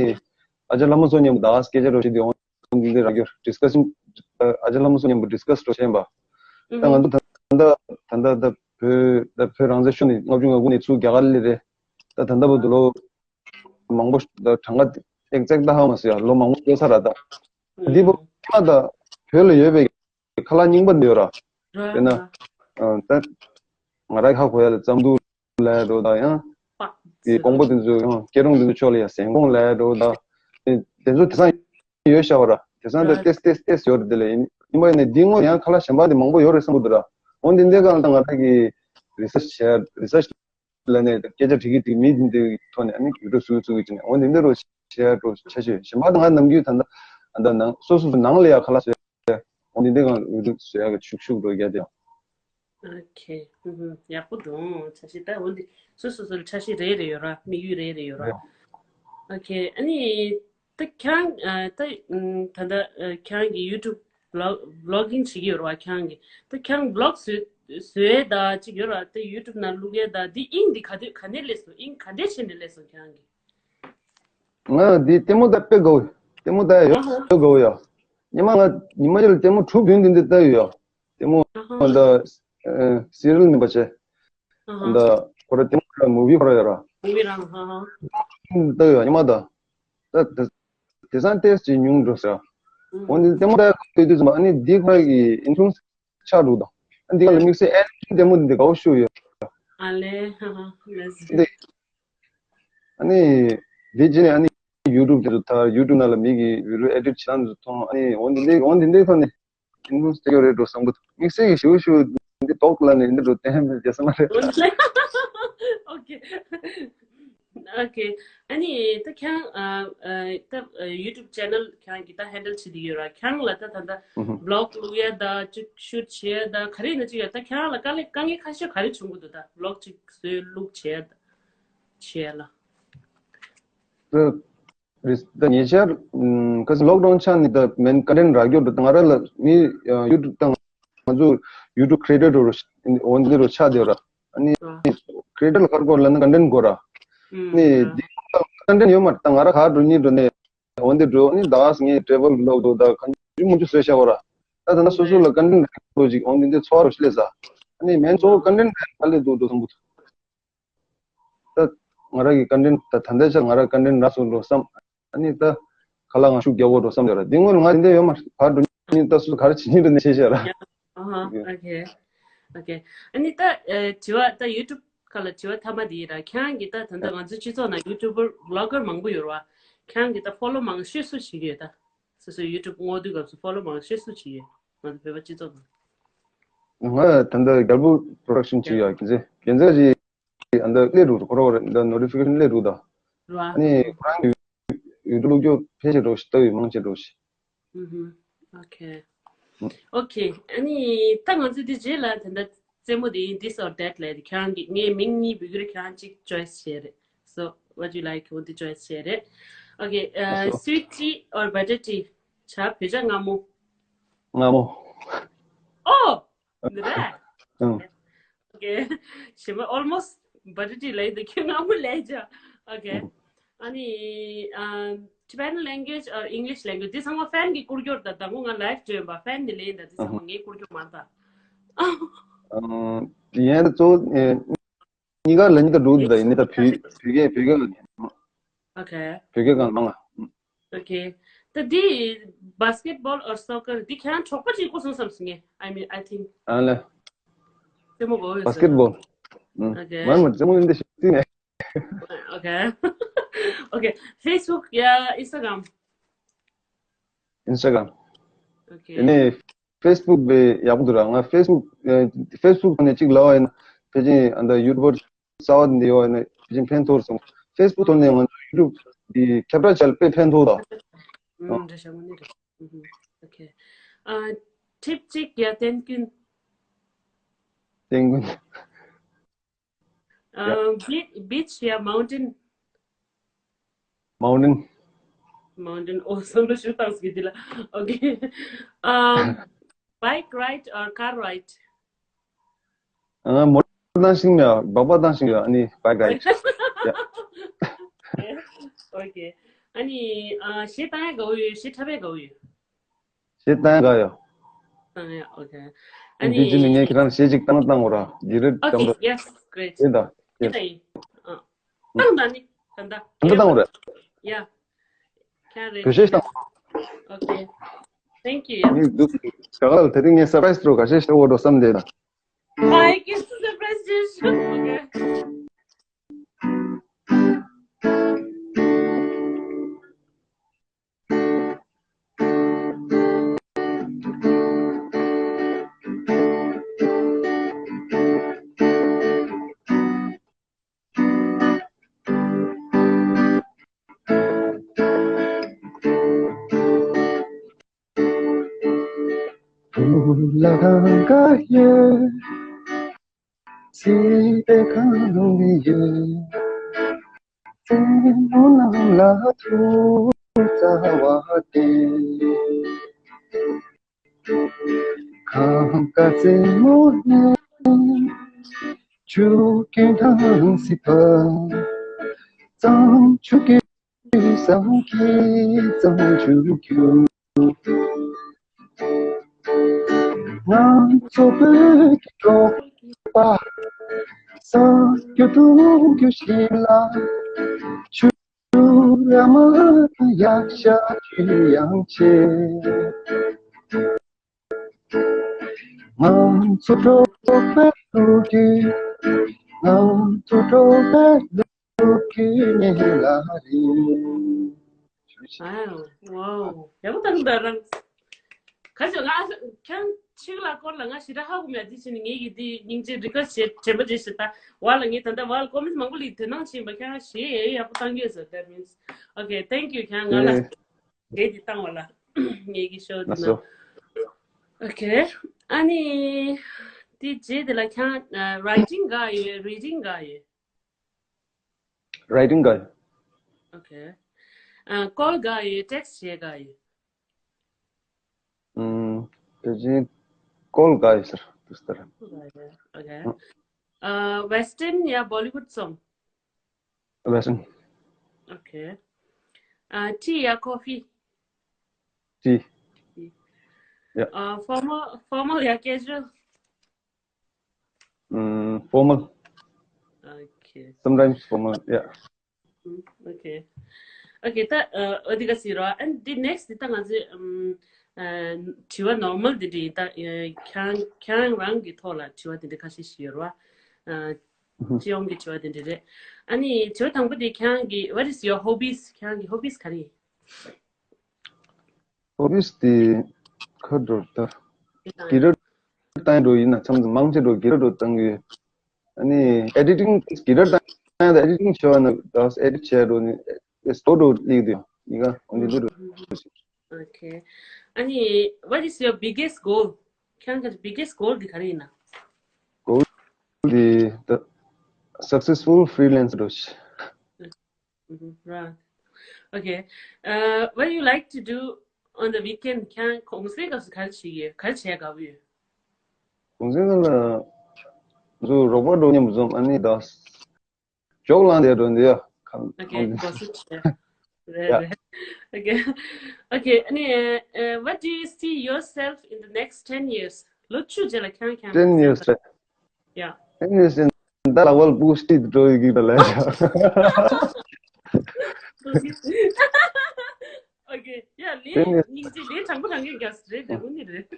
ཨ་ཅག་ལྷ་མོ་མཚོ་མཉམ་དུ་ད་སྐད་ཆ་འདྲ་བོ་བྱེད་དུས་འོང་འདི་རག་གི་ཡོད། ཌིས་ཀ་ཤན་ ཨ་ཅག་ལྷ་མོ་སོགས་མཉམ་པོ་ཌིས་ཀ་སི་འགྲོ་བྱས་པ། ད་ང་ཚོ་ད་ལྟ་ད་ལྟ་ད་བོད་ད་བོད་རང་བཙན་ཤོར་ནས་ལྔ་བཅུ་ང་དགུ་ནས་ཚུར་རྒྱ་གར་སླེབས་རེད། ད་ད་ལྟ་བར་དུ་ལོ་མང་པོ་ད་གྲངས་ཀ་ཨེག་ཛེག་ད་ཧ་མ་སོང་ཡ། ལོ་མང་པོ་འགྲོ་ཚར་ར། ད་འདི་བོ་ཁ་ད་བོད་ལ་ཡོད་པའི་ཁ་ལག་རྙིང་པ་འདི་ཡོད་ར། དཔེར་ན་ད་ང་རང་ཧ་གོ་ཡ་ལ་རྩམ་ཐུག་ལ་འགྲོ་ད་ཡང་། དེ་ཀོང་པོ་དེ་ཚོ་ཡང་སྐྱེ་རོང་དེ་ཚོ་ཕྱོགས་ལ་ཡ་ཟན་ཀོང་ལ་འགྲོ་ད། དེ་ཚོ་དེང་སང་ཡོད་ཤག་པ་ར། དེང་སང་ད་ཏེས་ཏེས་ཏེས་ཡོད་རེད། དེ་ལ་ཡིན་ཡིན་པ་ཡིན་ནའི་འདི་སྔོན་ཡང་ཁ་ལག་གཞན་པ་དེ་མང་པོ་ཡོད་རེད་བསམ་གི་འདུག་ར། འོན་ཏེ་འདི་གང་ལྟར་ང་རང་གི་རི་སར་ཆི་བྱས་རི་སར་ཆི་ལ་ནས་སྐད་ཆ་དྲི་གི་དྲི་མི་འདི་འདི་ཐོག་ནས་ཨ་ནི་བི་ཌི་ཡོ་བཟོ་གི་བཟོ་གི་བྱས་ནས། འོན་ཏེ་འདི་རུ་བྱས་འགྲོ་ཆ་ཤས་གཞན་པ་དང་ང་ནམ་རྒྱུན་ད་ལྟ་ད་ལྟ་ནང་སོ་སོ་སོ་ནང་ལ་ཡ་ཁ་ལག་བཟོས། འོན་ཏེ་འདི་གང་ལ་འུ་ཐུག་བཟོས་ཡ་གི་ཤུགས་ཤུགས་འགྲོ་རྒྱ་དེ། ཨོ་ཁེ། ཧུམ་ཧུམ། ཡག་པོ་འདུག་འཆར་གཞི་ད་འོན་ཏེ་སོ་སོ་སོ་ལ་འཆར་གཞི་རེ་རེ་ཡོད་ར། དམིགས་ཡུལ་རེ་རེ་ཡོད་ར། རེད། ཨོ་ཁེ། ཨ་ནི་ད་ཁྱེད་རང་ཨ་ད་ཨུམ་ད་ལྟ་ཨ་ཁྱེད་རང་གི་ཡུ་ཊུབ་བི་ལོག་བི་ལོག་གིང་བྱེད་ཀྱི་ཡོད་ར། ཁྱེད་རང་གི་ད་ཁྱེད་རང་བི་ལོག་བཟོས་བཟོས་ད་ཅིག་ཡོད་ར། ད་ཡུ་ཊུབ་ནང་བླུག་ཡས་ད་འདི་དབྱིངས་འདི་ག་དུས་ག་ནས་སླེབས་སོང་། དབྱིངས་ག་འདྲས་བྱས་ནས་སླེབས་སོང་ཁྱེད་རང་གི། ང་འདི་ལྟད་མོ་ལྟ་དཔེ་དགའ་བོ། ལྟད་མོ་ལྟ་ཡ་ཡོད་ཨ་ཧ། དཔེ་དགའ་བོ་ཡ། ཉི་མ་ང་ཉི་མ་ཅིག་ལ་ལྟད་མོ་དྲུག་བདུན་འདི་འདི་ལྟ་ཡོད་ཡ། ལྟད་མོ་ཨ་ཧ། ད་སི་རི་ཡལ་མིན་པ་བྱས། ཨ་ཧ། ད་ཁོ་ར་ལྟད་མོ་ར་མུ་བི་ཁོ་ར་ཡོད་ར། མུ་བི་རང་ཧ་ཧ། ལྟ་ཡོད་ཡ་ཉི་མ་ད། ད་དེ་དེང་སང་ཏོག་ཙམ་ཉུང་འགྲོ་ཟེར། ཨུ་འོན་ཏེ་ལྟད་མོ་ལྟ་ཡ་དུས་ཙམ་པ་ཨ་ནི་འདི་ཁོ་ར་གི་ཨིན་ཐུང་ཆགས་འགྲོ་དང་། ཨ་འདི་ག་ལ་དམིགས་བསལ་ཨེ་ལྟད་མོ་འདི་དགའ་བོ་ཤུགས་ཡོད། ཨ་ལེ་ཧ་ཧ་ལེ་ཟེར། འདི་ཨ་ནི་དེ་རྗེས་ནས་ཨ་ནི་ཡུ་ཊུབ་དེ་ཚོ་ད་ཡུ་ཊུབ་ནང་ལ་མི་གི་བི་ཌི་ཡོ་ཨེ་ཌིཊ་བྱེད་སྟངས་དེ་ཚོ་མཐོང་། ཨ་ནི་འོ་འདི་འདྲའི་འོ་འདི་འདྲའི་ཐོག་ནས་ཨིན་ཕུ་ལུན་སི་སྟེར་གྱི་རེད་འགྲོ་བསམ་གི་འདུག་དམིགས་བསལ་གྱི་ཞེ་པོ་ཞེ་པོ་འདི་ཏོག་ལ་ནས་འདི་འགྲོ་བསྟན་རྒྱག་ས་མ་རེད། ཨོ་ཁེ། ཨོ་ཁེ། ཨ་ནི་ད་ཁྱེད་རང་ཨ་ཨ་ད་ཡུ་ཊུབ་ཆེ་ནལ་ཁྱེད་རང་གིས་ད་ཧེན་ཌལ་བྱེད་ཀྱི་ཡོད་ར། ཁྱེད་རང་ལ་ད་ད་ད་ཨུ་ཧུ། བི་ལོག་བླུག་ཡ་ད་ཅིག་ཤུཊ་བྱེད་ཡ་ད་ག་རེ་ཡིན་ན་ཅིག་ཡོད། ད་ཁྱེད་རང་ལ་དཀའ་ལས་དཀའ་ངལ་ཁ་ཤས་ག་རེ་བྱུང་གི་འདུག་ད་བི་ལོག་ཅིག་བཟོས་བླུག་བྱེད་ཡ་ད་བྱེད་ཡ་ལ། རེད། ད་ཉེ་ཆར་ཨམ་ག་ས་ལོག་ཌའུན་ཆགས་ནས་ད་མེན་ཀོན་ཊེན་རག་རྒྱུ་འདུག་ང་རང་ལ་མི་ཡུ་ཊུབ་དང་ང་ཚོ་ཡུ་ཊུབ་ཁི་རི་ཨེ་ཊར་འོ་འདི་རུ་ཆགས་བསྡད་ཡོད་ར། ཨ་ནི་ཨ་ཁི་རི་ཨེ་ཊར་ལ་ག་རེ་དགོས་ལབ་ན་ཀོན་ཊེན་དགོས་ར། ཨ་ནི་ཨ་འདི་ཀོན་ཊེན་ཡོད་མ་རེད། ད་ང་རང་ག་འགྲོ་གཉིས་འགྲོ་ནས་འོ་འདི་འགྲོ། ཨ་ནི་ད་ངས་ཊེ་རེ་ཝལ་བི་ལོག་འགྲོ་ད་གང་ཅི་མང་ཅི་བཟོས་བཞག་པ་ར། ད་ད་ལྟ་སོ་སོ་ལ་ཀོན་ཊེན་རག་རྒྱུ་ཅིག་འོ་འདི་འདི་འཚོ་བ་རུ་སླེབས་ས། ཨ་ནི་མེན་གཙོ་བོ་ཀོན་ཊེན་རག་ལས་འདུག་འགྲོ་སོང་གི་འདུག་ད་ང་རང་གི་ཀོན་ཊེན་ད་ད་ལྟའི་ཆར་ང་རང་ཀོན་ཊེན་རག་སོང་འགྲོ་བསམ། ཨ་ནི་ད་ཁ་ལག་ང་ཤུགས་རྒྱག་དགོས་འགྲོ་བསམ་ཡོད་ར། འདི་སྔོན་ང་དེ་འདྲ་ཡོད་མ་རེད། ག་འགྲོ་ནི་ད་སུ་ག་རེ་བྱེད་ནི་འགྲོ་ནི་བྱེད་བྱེད་ར། ཨ་ཧ། ཨོ་ཁེ། ཨོ་ཁེ། ཨ་ནི་ད་ཨ་དྲི་བ་ད་ཡུ་ཊུབ་ཁ་ལ་དྲི་བ་མཐའ་མ་དེ་ཡིན་ར། ཁྱེད་རང་གི་ད་ད་ལྟ་ང་ཚོའི་སྤྱི་ཚོགས་ནང་ཡུ་ཊུབ་པར་བི་ལོག་གར་མང་པོ་ཡོད་ར། ཁྱེད་རང་གི་ད་ཕོ་ལོ་མང་ཤོས་སུ་བྱེད་ཀྱི་ཡོད་ད། སོ་སོའི་ཡུ་ཊུབ་སྔོག་དུས་སྐབས་སུ་ཕོ་ལོ་མང་ཤོས་སུ་བྱེད་ཀྱི་ཡོད། ང་ཚོ་བོད་པ་སྤྱི་ཚོགས་ནང་། ང་ད་ལྟ་རྒྱལ་པོ་པོ་རོ་ཌག་ཤན་བྱེད་ཡ་རྒྱན་ཚེ་རྒྱན་ཚེ་ཞིག་ཨ་འདི་སླེབས་འདུག་ཁོ་རང་འདི་ནོ་ཊི་ཕི་ཀེ་ཤན་སླེབས་འདུག་ད། ར། ཨ་ནི་ཁོ་རང་གི་ཡུ་ཊུབ་བླུག་རྒྱུ་ཕལ་ཆེར་འགྲོ་ཞིག་ལྟ་བའི་མང་ཆེ་འགྲོ་ཞིག་ཨུ་ཧུ། ཨོ་ཁེ། ཨོ་ཁེ། ཨ་ནི་ད་ང་ཚོ་འདི་རྗེས་ལ་དེ་འདྲ་རྩེད་མོ་དེ་ཡིན། This or that ལབ་དེ་ཁྱེད་རང་གི་ངས་མིང་གཉིས་འབུལ་གྱི་རེད། ཁྱེད་རང་གཅིག་choice བྱེད་རེད། So what you like? འོ་འདི་choice བྱེད་རེད། ཨོ་ཁེ། ཨ་སུའིཊ་ཊི་or butter tea? ཇ་བོད་ཇ་མངར་མོ། མངར་མོ། ཨོ། འདི་རེད། ཨང་། Okay. ཞེ་མ་almost butter tea ལབ་འདུག་ཁྱོད་སྔ་མོ་ལབ་བྱ། Okay. ཨང་། ཨ་ནི་ཨ་Tibetan language or English language འདི་ཚང་མ་ཧྥན་གྱིས་བསྐུར་རྒྱུ་རེད་ད། ད་དགོང་ང་live སྤྲོད་པ་ཧྥན་ནས་ལེན་ད། འདི་ཚང་མ་ངས་བསྐུར་རྒྱུ་མ་རེད་ད། ཨང་། ཡིན་ད་གཙོ་བོ་ཨེ་གཉིས་ཀ་ལ་གཉིས་ཀ་འགྲོ་འདུག་ད། ཡིན་ད་བོད་བོད་སྐད་བོད་སྐད་ལ་ཉན། Okay. བོད་སྐད་གང་མང་ང་། Okay. ད་འདི་basketball or soccer འདི་ཁྱེད་རང་གྲོགས་པོ་ཅིག་བསྐུར་སོང་བསམ་སོང་ངས། I mean, I think ཨ་ལེ། རྩེད་མོ་དགོས་ཡོད་ཟེར། Basketball. ཨུམ། Okay. མ་མ་རྩེད་མོ་འདི་ཞིག་རྩེད་ནས། Okay. Okay. Facebook ཡ་Instagram? Instagram. Okay. ཡིན་ནའི་Facebook དེ་ཡག་པོ་འདུག་ར། ང་Facebook ཨེ་Facebook ནས་གཅིག་ལབ་པ་ཡིན་ན་ཕལ་ཆེར་ཨ་ད་ཡུ་ཊུབ་པར་གསར་པ་འདི་ཡོད་ན་ཕལ་ཆེར་ཕན་ཐོགས་སོང་། Facebook ཐོག་ནས་ང་ཚོ་ཡུ་ཊུབ་འདི་ཁྱབ་བསྒྲགས་བྱས་ལ་དཔེ་ཕན་ཐོགས་དང་། ཨུམ། འདྲ་ཤག་དངོས་གནས་རེད། ཨུམ། Okay. ཨ་ཊིབ་གཅིག་ཡ་བསྟན་ཀུན། བསྟན་ཀུན། ཨ་beach, beach ཡ་mountain? Mountain. Mountain. ཨོ་བསམ་བློ་ཞིག་བཏང་སོང་འདི་ལ། Okay. Um, bike ride or car ride? ཨ་མོ་ཊར་བཏང་ཤིང་ཡ་སྦག་སྦག་བཏང་ཤིང་ཡ། ཨ་ནི་bike ride. Yeah. Okay. ཨ་ནི་ཨ་གཞས་བཏང་ཡ་དགའ་བོ་ཡོད། གཞས་འཁྲབ་ཡ་དགའ་བོ་ཡོད། ཞེས་བཏང་ཡག་ཡོད། བཏང་ཡག okay. ཨ་ནི། འདི་ཅི་ནི་ངས་ཁྱེད་རང་ཞེས་ཅིག་བཏང་བཏང་འོ་ར། ཡི་རེད་དམ་པ། Okay, yes, great. ཡིན་ད། ཡིན་ད་ཡིན། ཨ། བཏང་ད་ནི། ད་ད། ད་ད་བཏང་འོ་ར། Yeah. ཁྱེད་རེད། བོད་ཤེས་བཏང་འོ་ར། Okay. Thank you. ཡ། ངས་འདུག་ཞག་ལ་དེ་རིང་ངས་surprise་སྤྲོད་ག་ཤེས་ཤེས་འོ་འགྲོ་བསམ་བསྡད་ད། I guess surprise ཅིག་ཞུ། Okay. Wow, wow. ཡག་པོ་བཏང་ད་རང་། ག་ཚོད་ང་ཁྱང་ཆིག་ལ་སྐོར་ལ་ང་ཞེ་དྲག་ཧ་གོ་མེད། དེ་ཕྱིན་ངེད་ཀྱི་དེ་སྙིང་རྗེ་request་བྱེད་དྲན་པ་རེད་ཞེས་ད། བ་ལ་ངས་ད་ལྟ་བ་ལ་comments་མང་པོ་ལ་དོ་སྣང་བྱེད་པ་ཁྱང་ཞེ་ཡག་པོ་བཏང་གི་ཡོད་ཟེར། That means okay, thank you. ཁྱང་ང་ལ་ངེད་དེ་བཏང་བ་ལ་ངེད་ཀྱི་ཤོ་དེ་ན། Okay. ཨ་ནི་དེ་རྗེས་དེ་ལ་ཁྱང་writing་ག་ཡོད། Reading་ག་ཡོད། Writing་ག་ཡོད། Okay. ཨ། call་ག་ཡོད། text་བྱེད་ག་ཡོད། ཨམ། དེ་བཞིན་call་ག་ཡོད་ཟེར་དུས་ལྟར། Okay. ཨ། Western་ཡ་Bollywood་རྩོམ། Western། Okay. ཨ། tea་ཡ་coffee། Tea། Yeah. ཨ། formal formal་ཡ་casual། ཨམ། formal། Okay. Sometimes formal, yeah. Okay. Okay, ད་ཨ་འོ་དེ་ག་ཟེར་རོ། And the next་དེ་ད་ང་ཚོས་ཨམ་ཨ་དྲི་བ་normal་དེ་འདྲ་ཡིན། ད་ཨ་ཁྱང་ཁྱང་རང་གི་ཐོག་ལ་དྲི་བ་དེ་འདྲ་ཁ་ཤས་ཤིག་ཡོད་རོ། ཨ་སྤྱི་ཡོངས་ཀྱི་དྲི་བ་དེ་འདྲ་རེད། ཨ་ནི་དྲི་བ་དང་པོ་དེ་ཁྱང་གི what is your hobbies? ཁྱང་གི་hobbies་ག་རེ་ཡིན། Hobbies་དེ་ཁ་འགྲོ་ལྟར་གི་ར་བཏང་འགྲོ་ཡིན་ན་མཚམས་མཚམས་མང་ཆེ་འགྲོ་གི་ར་འགྲོ་བཏང་གི། ཨ་ནི་editing་གི་ར་བཏང་ཡ་ད་editing་བྱས་པ་ན་ད་edit་བྱས་འགྲོ་ནི་ཨེ་སྟོ་འགྲོ་ལིག་དེ་ཡིན་ག་འོན་ཏེ་འགྲོ་འགྲོ། Okay. ཨ་ནི་what is your biggest goal? ཁྱང་གི་biggest goal་དེ་ག་རེ་ཡིན་ན། Goal་དེ་ད་successful freelance་འགྲོ་ཤི། Mm-hmm. Right. Okay. Uh, what do you like to do on the weekend? ཁྱང་གུང་སེང་སྐབས་སུ་ག་རེ་བྱེད་ཀྱི་ཡོད། ག་རེ་བྱེད་དགའ་པོ་ཡོད། གུང་སེང་སྐབས་ལ་ང་ཚོ་རོགས་པ་འགྲོ་མཉམ་དུ་འཛོམས། ཨ་ནི་ད་ཇོག་ལངས་བསྡད་འགྲོ་འདི་ཡ། Okay, gossip་བྱས། རེད་རེད། Okay. Okay. ཨ་ནི་uh, what do you see yourself in the next ten years? ལོ་བཅུ་རྗེས་ལ་ཁྱང་ཁྱང་། Ten years་རེད། Yeah. Ten years in that level boost it འགྲོ་ཡི་གི་ད་ལས། Okay. Yeah, ལས་སྙིང་རྗེ་ལས་དྲང་པོ་དྲང་གི་རྒྱག་རེད་དེ་ངུ་ནི་རེད།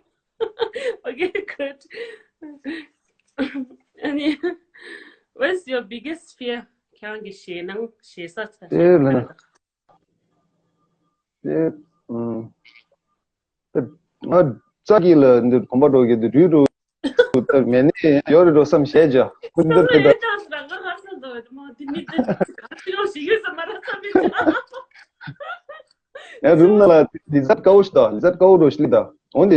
Okay, good. ཨ་ནི། What's your biggest fear? ཁྱེད་རང་གི་ཞེད་སྣང་ཞེད་ས་ཚ་ཞེད་ས་ལ་ད། དེ་ཨུམ། དེ་ང་ཙག་གི་ལ་འདི་གོམ་པ་འགྲོ་གི་འདི་རུས་འགྲོ། དེ་མེད་ནི་ཡོད་རེད་འགྲོ་བསམ་ཞེད་ཅག་ཁུ་འདི་དེ་ད། ཡ་རུམ་ན་ལ་ལི་ཛད་ཀའོ་ཤི་ད་ལི་ཛད་ཀའོ་རོ་ཤི་ད། འོན་ཏེ་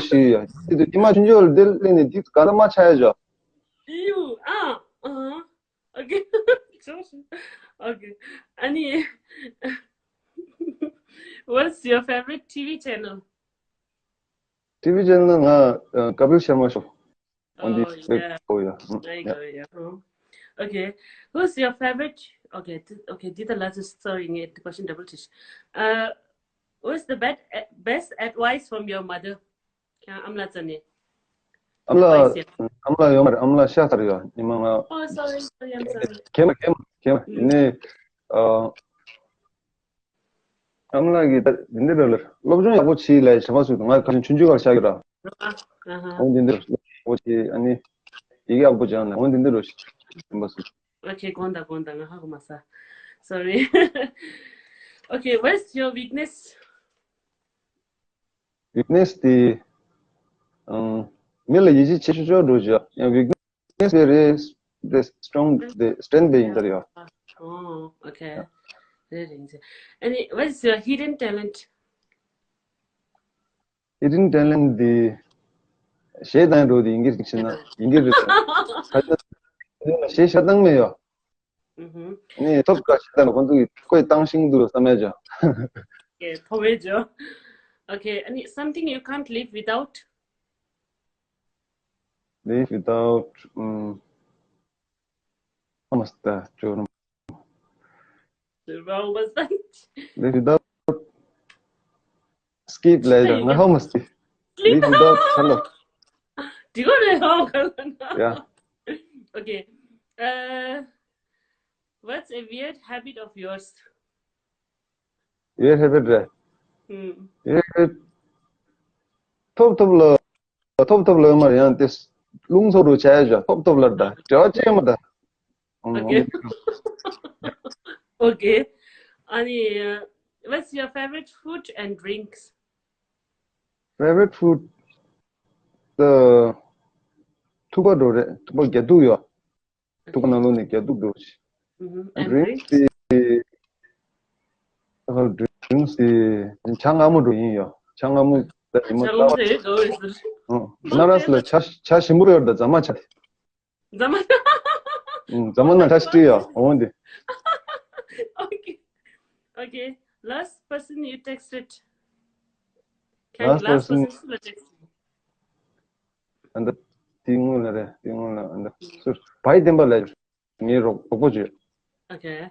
ཤི་ཡ་དེ་དུ་ཉི་མ་ཆུང་ཆུང་ལ་དེ་ལས་ནི་དེ་ག་ལ་མ་ཆ་ཡ་ཅག་ཡུ་ཨ་ཨ། Okay. Okay. ཨ་ནི། What's your favorite T V channel? T V channel ང་Kapil Sharma Show on the Oh, yeah. Oh, yeah. Mm, There you yeah. Go, yeah. Oh. Okay. Who's your favorite? Okay. Th- okay. Did the last story in the question double tish. Uh, What's the best, best advice from your mother? ཁྱེད་ཨ་མ་ལགས་ནས། ཨ་མ་ལགས། ཨ་མ་ལགས་ཡོད་མ་རེད། ཨ་མ་ལགས་ཤི་ཚར་ཡོད། ཉི་མ་ང་། Oh, sorry, sorry, I'm sorry. ཁྱེད་མ་ཁྱེད་མ་ཁྱེད་མ་ཡིན་ནའི། ཨ་མ་ལགས་ཀྱིས་ད་འདི་འདྲ་རེད། སློབ་སྦྱོང་ཡག་པོ་བྱེད་ལབ་བྱས་པ་སུ་ང་ཁ་ཆུང་ཆུང་ཆུང་ཆུང་བར་བཞག་གི་ར། ཨ་ཧ། འོ་འདི་འདི་རེད། ཡག་པོ་བྱེད། ཨ་ནི་ཡི་གེ་ཡག་པོ་སྦྱང་ན་འོ་འདི་འདི་རེད། ཡིན་པ་སུ། Okay, དགོངས་དག་དགོངས་དག་ང་ཧ་གོ་མ་ས། Sorry. Okay, what's your weakness? Weakness དེ། ཨང་། མི་ལ་ཡིད་ཆེས་བྱེད་ཆོག་ཆོག་འགྲོ་བྱ། ཡང་weakness དེ་རེད། དེ་strong དེ་strength དེ་ཡིན་ད་ཡོད། Oh, okay. རེད་རེད་རེད། And what's your hidden talent? Hidden talent དེ། གཞས་བཏང་འགྲོ་དེ་ཡིན་གྱི་རིགས་ཤིག་ན་ཡིན་གྱི་རེད། ཁ་ཆེ་གཞས་ཤ་སྟངས་མེད་ཡོད། ནི་ཐོབ་དཀའ་ཞིག་ལ་ཁོང་ཚོ་གིས་ཁོས་བཏང་ཤིང་འདུག་བསམ་ཡ་ཅང་། Okay, ཐོབ་ཡ་ཅང་། Okay, and something you can't live without? Live without. Um, how much the children? How was that? Live without. Skip later. Now how much? Live without. Hello. Do you know how? Yeah. Okay. Uh, what's a weird habit of yours? Weird habit རེད། Hmm. Weird. ཐོབ་ཐོབ་ལ། ཐོབ་ཐོབ་ལ་མར་ཡང་དེ། རླུང་ཚོ་རུ་བྱ་ཡ་ཐོབ་ཐོབ་ལ་འདྲ་འབྲེལ་བ་ཅན་མ་འདྲ། Okay. Okay. And uh, what's your favorite food and drinks? Favorite food. The. ཐུག་པ་འགྲོ་རེད། ཐུག་པ་རྒྱ་ཐུག་ཡོད། ཐུག་པ་ནང་ལོགས་ནས་རྒྱ་ཐུག་འགྲོ་ཞིག Mm-hmm. And drinks drinks? དེ། ཨ་drinks དེ་ཇ་མངར་མོ་འགྲོ་ཡིན་ཡོད། ཇ་མངར་མོ་ད་ཉི་མ་ཇ་མངར་མོ་དེ་ག་བས་ཟེར། ཨ་ན་ར་སི་ལ་ཇ་ཇ་ཞིམ་པོ་ཡོད་ད། རྫ་མ་ཇ་དེ། རྫ་མ། ཨ་རྫ་མ་ནང་ཇ་ཞིག་སྤྲད་ཡོད་འོ་འདི། Okay. Okay. Last person you texted. Last Last person. Person སུ་ལ་text? ཨ་འདི། དེ་སྔོན་ལ་རེད། དེ་སྔོན་ལ་ཨ་འདི། སུ། བའི་བསྟན་པ་ལ། ངའི་རོགས་རོགས་པོ་བྱོས། Okay.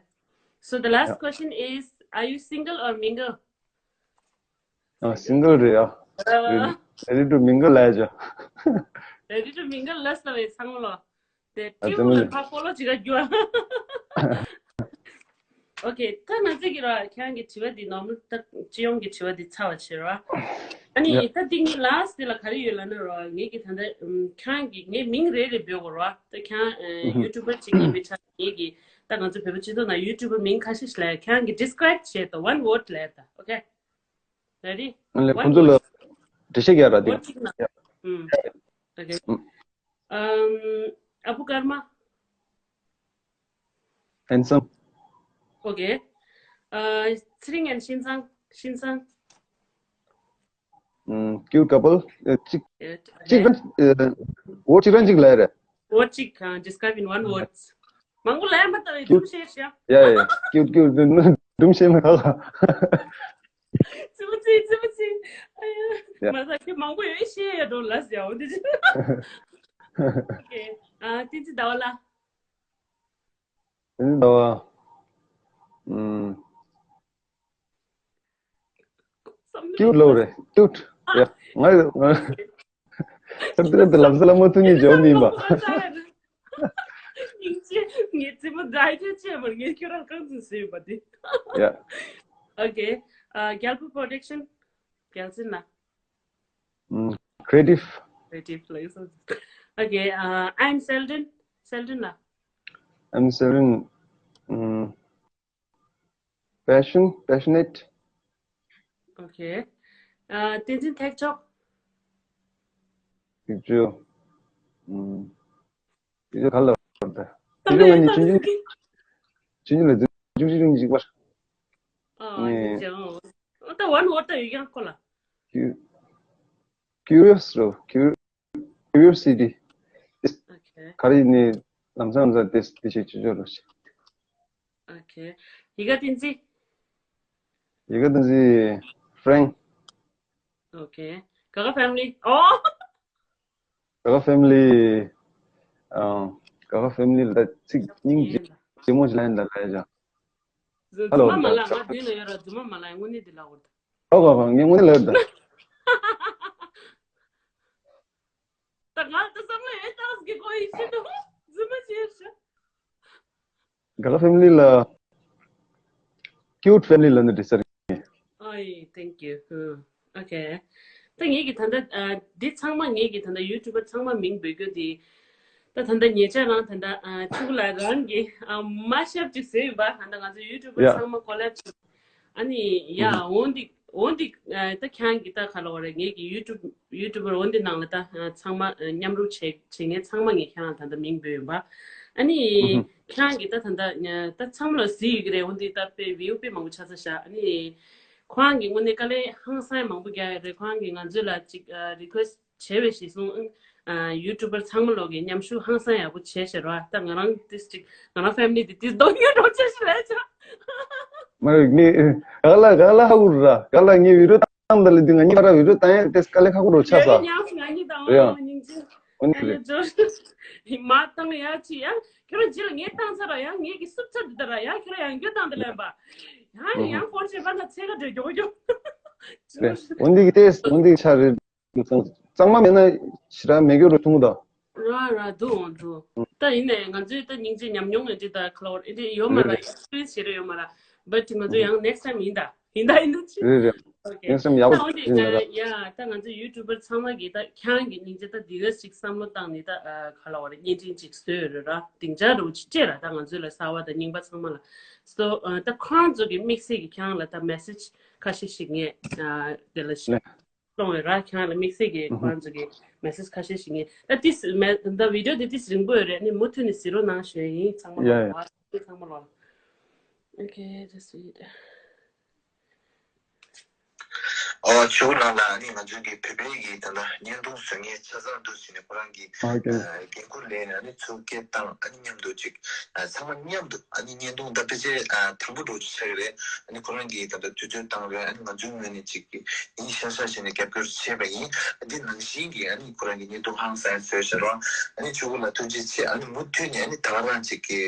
So the last question is, are you single or mingle? ཨ་single རེད་ཡ། Uh, ready to mingle ལ་ཡ། ready to mingle ལ་ས་བའི་ཚང་མ་ལོ། དེ་ཨ་ཁྱིམ་ཚང་མ་ལ་ལ། ཕ་ཕོ་ལོ་ཅིག་ག་རྒྱུ། Okay, ད་ང་ཚོ་གི་ར་ཁྱེད་རང་གི་དྲི་བ་འདི་normal ད་སྤྱི་ཡོངས་ཀྱི་དྲི་བ་འདི་ཚར་བ་བྱེད་ར། ཨ་ནི་ད་འདི་ངའི་last འདི་ལ་ག་རེ་ཡོད་ལབ་ན་ར་ངེད་ཀྱི་ད་ལྟ་ཁྱེད་རང་གི་ངའི་མིང་རེ་རེ་འབོད་དགོས་ར། ད་ཁྱེད་རང་YouTuber ཅིག་ཡིན་པའི་ཆ་ངེད་ཀྱི་ད་ང་ཚོ་བོད་པ་སྤྱི་ཚོགས་ནང་YouTuber མིང་ཁ་ཤས་ཤིག་ལབ། ཁྱེད་རང་གི་describe བྱེད་དང་one word ལབ་དང་། Okay? Ready? ཨ་ལས་ཁོང་ཚོ་ལ་འགྲེལ་བཤད་རྒྱག་ར་དེ། Word གཅིག་ན། ཨུམ། Okay. ཨུམ། ཨ་བུ་ཀརྨ། handsome. Okay. ཨ་ཚེ་རིང་and ཤིན་ཚང་། ཤིན་ཚང་། ཨུམ། cute couple. ཨ་གཅིག་གཅིག་རང་ཨ་word གཅིག་རང་གཅིག་ལབ་རེད། Word གཅིག་གང་describe in one words. མང་པོ་ལབ་མ་ད་རེད། སྒྲུང་བཤད་ཤག Yeah, yeah. Cute, cute. སྒྲུང་བཤད་མ་ཁག་ཙི་མོ་ཙི་ཙི་མོ་ཙི། ཨ་ཡ། Yeah. མ་ཟ་ཁྱོད་མང་པོ་ཡོད་ཤེས་ཡ་འགྲོ་ལ་ཟེར་འོ་དེ་ཅི། Okay. ཨ་བསྟན་འཛིན་ཟླ་བ་ལགས། བསྟན་འཛིན་ཟླ་བ། ཨུམ། cute ལོ་རེད། cute. Yeah. ང་ང་ད་ད་ད་ལབ་ས་ལ་མོ་ཐུ་ཉི་ཇོ་ནི་མ། སྙིང་རྗེ། ངའི་རྩེད་མོ་ཛའི་ཐེ་ཆེ་མར་ངས་ཁྱོད་རང་གང་ཙམ་བཟོས་པ་དེ། Yeah. Okay. ཨ་རྒྱལ་པོ་production རྒྱལ་སྲིད་ན། ཨུམ། creative. Creative ལ་ཡོད་སོང་། Okay. ཨ་I'm Selden. Selden ལ། I'm Selden. ཨུམ། passion, passionate. Okay. ཨ་བསྟན་འཛིན་ཐེག་མཆོག། ཐེག་མཆོག་ཨུམ། ཐེག་མཆོག་ག་ལ་བར་ད། ཐེག་མཆོག་ང་གཉིས་ཆུང་ཆུང་ཆུང་ཆུང་ལ་ཆུང་ཆུང་ཆུང་ཆུང་པར། ཨ་ནི་ཅང་། ཨོ་ད་one word ད་ཡོད་ཀྱང་ཁོ་ལ། Cu- curious རོ། Cu- curiosity. Okay. ག་རེ་ནི་ལམ་སང་ལམ་སང་དེ་དེ་ཞིག་ཅི་ཅོ་རོ་ཞིག Okay. ཡི་ག་བསྟན་འཛིན། ཡི་ག་བསྟན་འཛིན། frank. Okay. ག་ག་family. ཨོ། ག་ག་family. ཨ་ག་ག་family ལ་ཚིག་སྙིང་རྗེ་རྗེ་མོ་ཞིག་ལན་ད་ལ་ཡ། རྫུན་མ་མ་ལ་ང་དུས་ན་ཡོད་ར་རྫུན་མ་མ་ལ་དངོས་གནས་དེ་ལ་འོར་ད། ཨོ་གོ་གོ་ངས་དངོས་གནས་ལབ་ད། ད་ང་ད་བསམ་བློ་ཡོད་ཏག་གི་གོ་ཡི་ཤི་འདུག་རྫུན་མ་བྱས་ཤག་ག་ལ་ཕེ་མི་ལི་ལ། ཀིའུ་ཊི་ཕེ་མི་ལི་ལ་ནི་འདྲི་ས་རེད། ཨོ་ཡེ། Thank you. ཨ། ཨོ་ཁེ། ད་ངེད་ཀྱི་ད་ལྟ་ཨ་འདི་ཚང་མ་ངེད་ཀྱི་ད་ལྟ་ཡུ་ཊུབ་པར་ཚང་མ་མིང་འབོད་རྒྱུ་དེ། ད་ད་ལྟ་ཉེ་ཆར་རང་ད་ལྟ་ཨ་ཕྲུ་གུ་ལགས་རང་གི་ཨ་མ་ཤབ་ཅིག་བཟོས་ཡོད་པ། ད་ལྟ་ང་ཚོ་ཡུ་ཊུབ་པར་ཡ། ཚང་མ་ཀོ་ལེབ་ཅིག་ཨ་ནི་ཡ་ཨུ་ཧུ། འོན་ཏེ་འོན་ཏེ་ཨ་ད་ཁྱེད་རང་གི་ད་ག་ལབ་དགོས་རེད། ངེད་ཀྱི་ཡུ་ཊུབ་ཡུ་ཊུབ་པར་འོན་ཏེ་ནང་ལ་ད་ཨ་ཚང་མ་ཨ་མཉམ་རུབ་བྱེད་བྱེད་མཁན་ཚང་མ་ངས་ཁྱེད་རང་ད་ལྟ་མིང་འབོད་ཡོད་པ། ཨ་ནི་ཨུ་ཧུ། ཁྱེད་རང་གི་ད་ད་ལྟ་ཨ་ད་ཚང་མ་ལ་གཟིགས་ཡོད་ཀྱི་རེད། འོན་ཏེ་ད་དཔེ་བིའུ་དཔེ་མང་པོ་ཆགས་ཚར་ཤག་ཨ་ནི་ཁོ་རང་གི་དངོས་གནས་དཀའ་ལས་ཧང་སང་མང་པོ་རྒྱག་ཡོད་རེད། ཁོ་རང་གིས་ང་ཚོ་ལ་ཅིག་ཨ་རི་ཁུ་ཨེ་སི་ཊི་བྱས་པའི་གཞི་བཟུང་ཨ་ཡུ་ཊུབ་པར་ཚང་མ་ལོག་གི་མཉམ་ཞུགས་ཧང་སང་ཡག་པོ་བྱས་ཤག་ར། ད་ང་རང་ཏིས་ཅིག་ང་རང་ཕེ་མི་ལི་དེ་ཏིས་སྡུག་བསྔལ་འགྲོ་ཆེ་ཞིག་ལས་ཆགས། མ་རེད་ངས་ག་ལ་ག་ལ་ཧ་གོ་ར། ག་ལ་ངས་བི་ཌི་ཡོ་བཏང་ད་ལ་དུས་ང་གཉིས་ཀ་ར་བི་ཌི་ཡོ་བཏང་ཡ་ཏིས་དཀའ་ལས་ཁག་པོ་འགྲོ་ཆགས་ས་རེད་ཡ། ཉག་ང་གཉིས་དང་རེད་ཡ། ཨ་ནི་ཇོ་ཨ་ནི་ཇོ་མ་བཏང་ཡ་ཅི་ཡ། ཁྱོད་རང་རྗེས་ལ་ངས་བཏང་ཚར་ར་ཡ། ངས་ཀྱི་སུབ་ཚར་འདི་ད་ར་ཡ། ཁྱོད་རང་ཡང་སྐྱོ་བཏང་དེ་ལན་པ། ཡང་ཡང་ཕོན་བྱེད་པ་ན་ཚེ་ག་འགྲོ་མགྱོགས་མགྱོགས། རེད། འོན་ཏེ་གི་ཏེས་འོན་ཏེ་གི་ཆ་རེད། གཙང་མ་མེད་ན་ཞེ་དྲག་མེད་རྒྱུ་རུ་མཐོང་ད། ར་ར་འདུག་འདུག་ད་ཡིན་ནའི་ང་ཚོའི་ད་སྙིང་རྗེ་ཉམས་མྱོང་ཡོད་ཅིག་ད་ཁ་ལོར་ཨེ་འདྲ་ཡོད་མ་རེད་ར། རེད། ཨེག་སི་པི་རི་ཡན་སི་ཞེ་དྲག་ཡོད་མ་ར། བཊ་ང་ཚོ་ཡང་ནེག་སི་ཊའིམ་ཡིན་ད། ཡིན་ད་ཡིན་ད་ཅི། རེད་རེད། ཨོ་ཁེ། ནེག་སི་ཊའིམ་ཡག་པོ་ད་འོ་དེ་ཡིན་ད། ཡ་ད་ང་ཚོ་ཡུ་ཊུབ་པར་ཚང་མ་གིས་ད་ཁྱེད་རང་གི་སྙིང་རྗེ་ད་འདི་ག་ཞིག་བསམ་བློ་བཏང་ནས་ད་ཁ་ལོར་བརྙན་འཕྲིན་ཅིག་བཟོས་ཡོད་རེད་ར། སྡིངས་ཆ་རུ་ཅིག་སྤྲད་ར། ད་ང་ཚོ་ལ་གསར་བ་དང་རྙིང་པ་ཚང་མ་ལ། སོ་ད་ཁོ་རང་ཚོ་གི་དམིགས་བསལ་གྱི་ཁྱེད་རང་ལ་ད་མེ་སེ་ཇི་ཁ་ཤས་ཤིག་ངས་དེ་ལ་ཞིག་གཏོང་བའི་ར། ཁྱེད་རང་ལ་དམིགས་བསལ་གྱི་ཁོ་རང་ཚོ་གི་མེ་སེ་ཇི་ཁ་ཤས་ཤིག་ངས་ད་ཏིས་མེ་ད་བི་ཌི་ཡོ་དེ་ཏིས་རིང་པོ་ཡོད་རེད། ཨ་ནི་མུ་མཐུད་ནས་གཟིགས་རོགས་གནང་ཞུ་ཡ་ཡིན། ཚང་མ་ཡ་ལོ་ཡ། ཚང་མ་ལོ། Okay, that's it. ཨོ་ཆུ་ལགས་ལ་ཨ་ནི་ང་ཚོའི་གི་བོད་པའི་གི་ད་ལྟ་བརྙན་ཐུང་བཟོ་མཁན་ཆ་ཚང་འདུག་ཟེར་ནས་ཁོ་རང་གི་ཨ་འགན་ཁུར་ལེན་ནས་ཨ་ནི་ཚུར་སྐད་བཏང་། ཨ་ནི་མཉམ་དུ་ཅིག་ཨ་ཚང་མ་མཉམ་དུ་ཨ་ནི་བརྙན་ཐུང་ད་ཕལ་ཆེར་ཨ་དང་པོ་འགྲོ་ཆགས་ཀྱི་རེད། ཨ་ནི་ཁོ་རང་གིས་ད་ལྟ་དུས་ཚོད་བཏང་རེད། ཨ་ནི་ང་ཚོའི་ངོས་ནས་ཅིག་གི་ཡིན་ཤག་ཤག་བྱས་ནས་རྒྱབ་སྐྱོར་བྱས་པ་ཡིན། ཨ་འདི་ནང་བཞིན་གྱི་ཨ་ནི་ཁོ་རང་གི་བརྙན་ཐུང་ཧང་སང་བཟོས་ཤག་རོགས། ཨ་ནི་ཆུ་བོ་ལ་ཐུགས་རྗེ་ཆེ། ཨ་ནི་མུ་མཐུད་ནས་ཨ་ནི་ད་ག་རང་ཅིག་གི་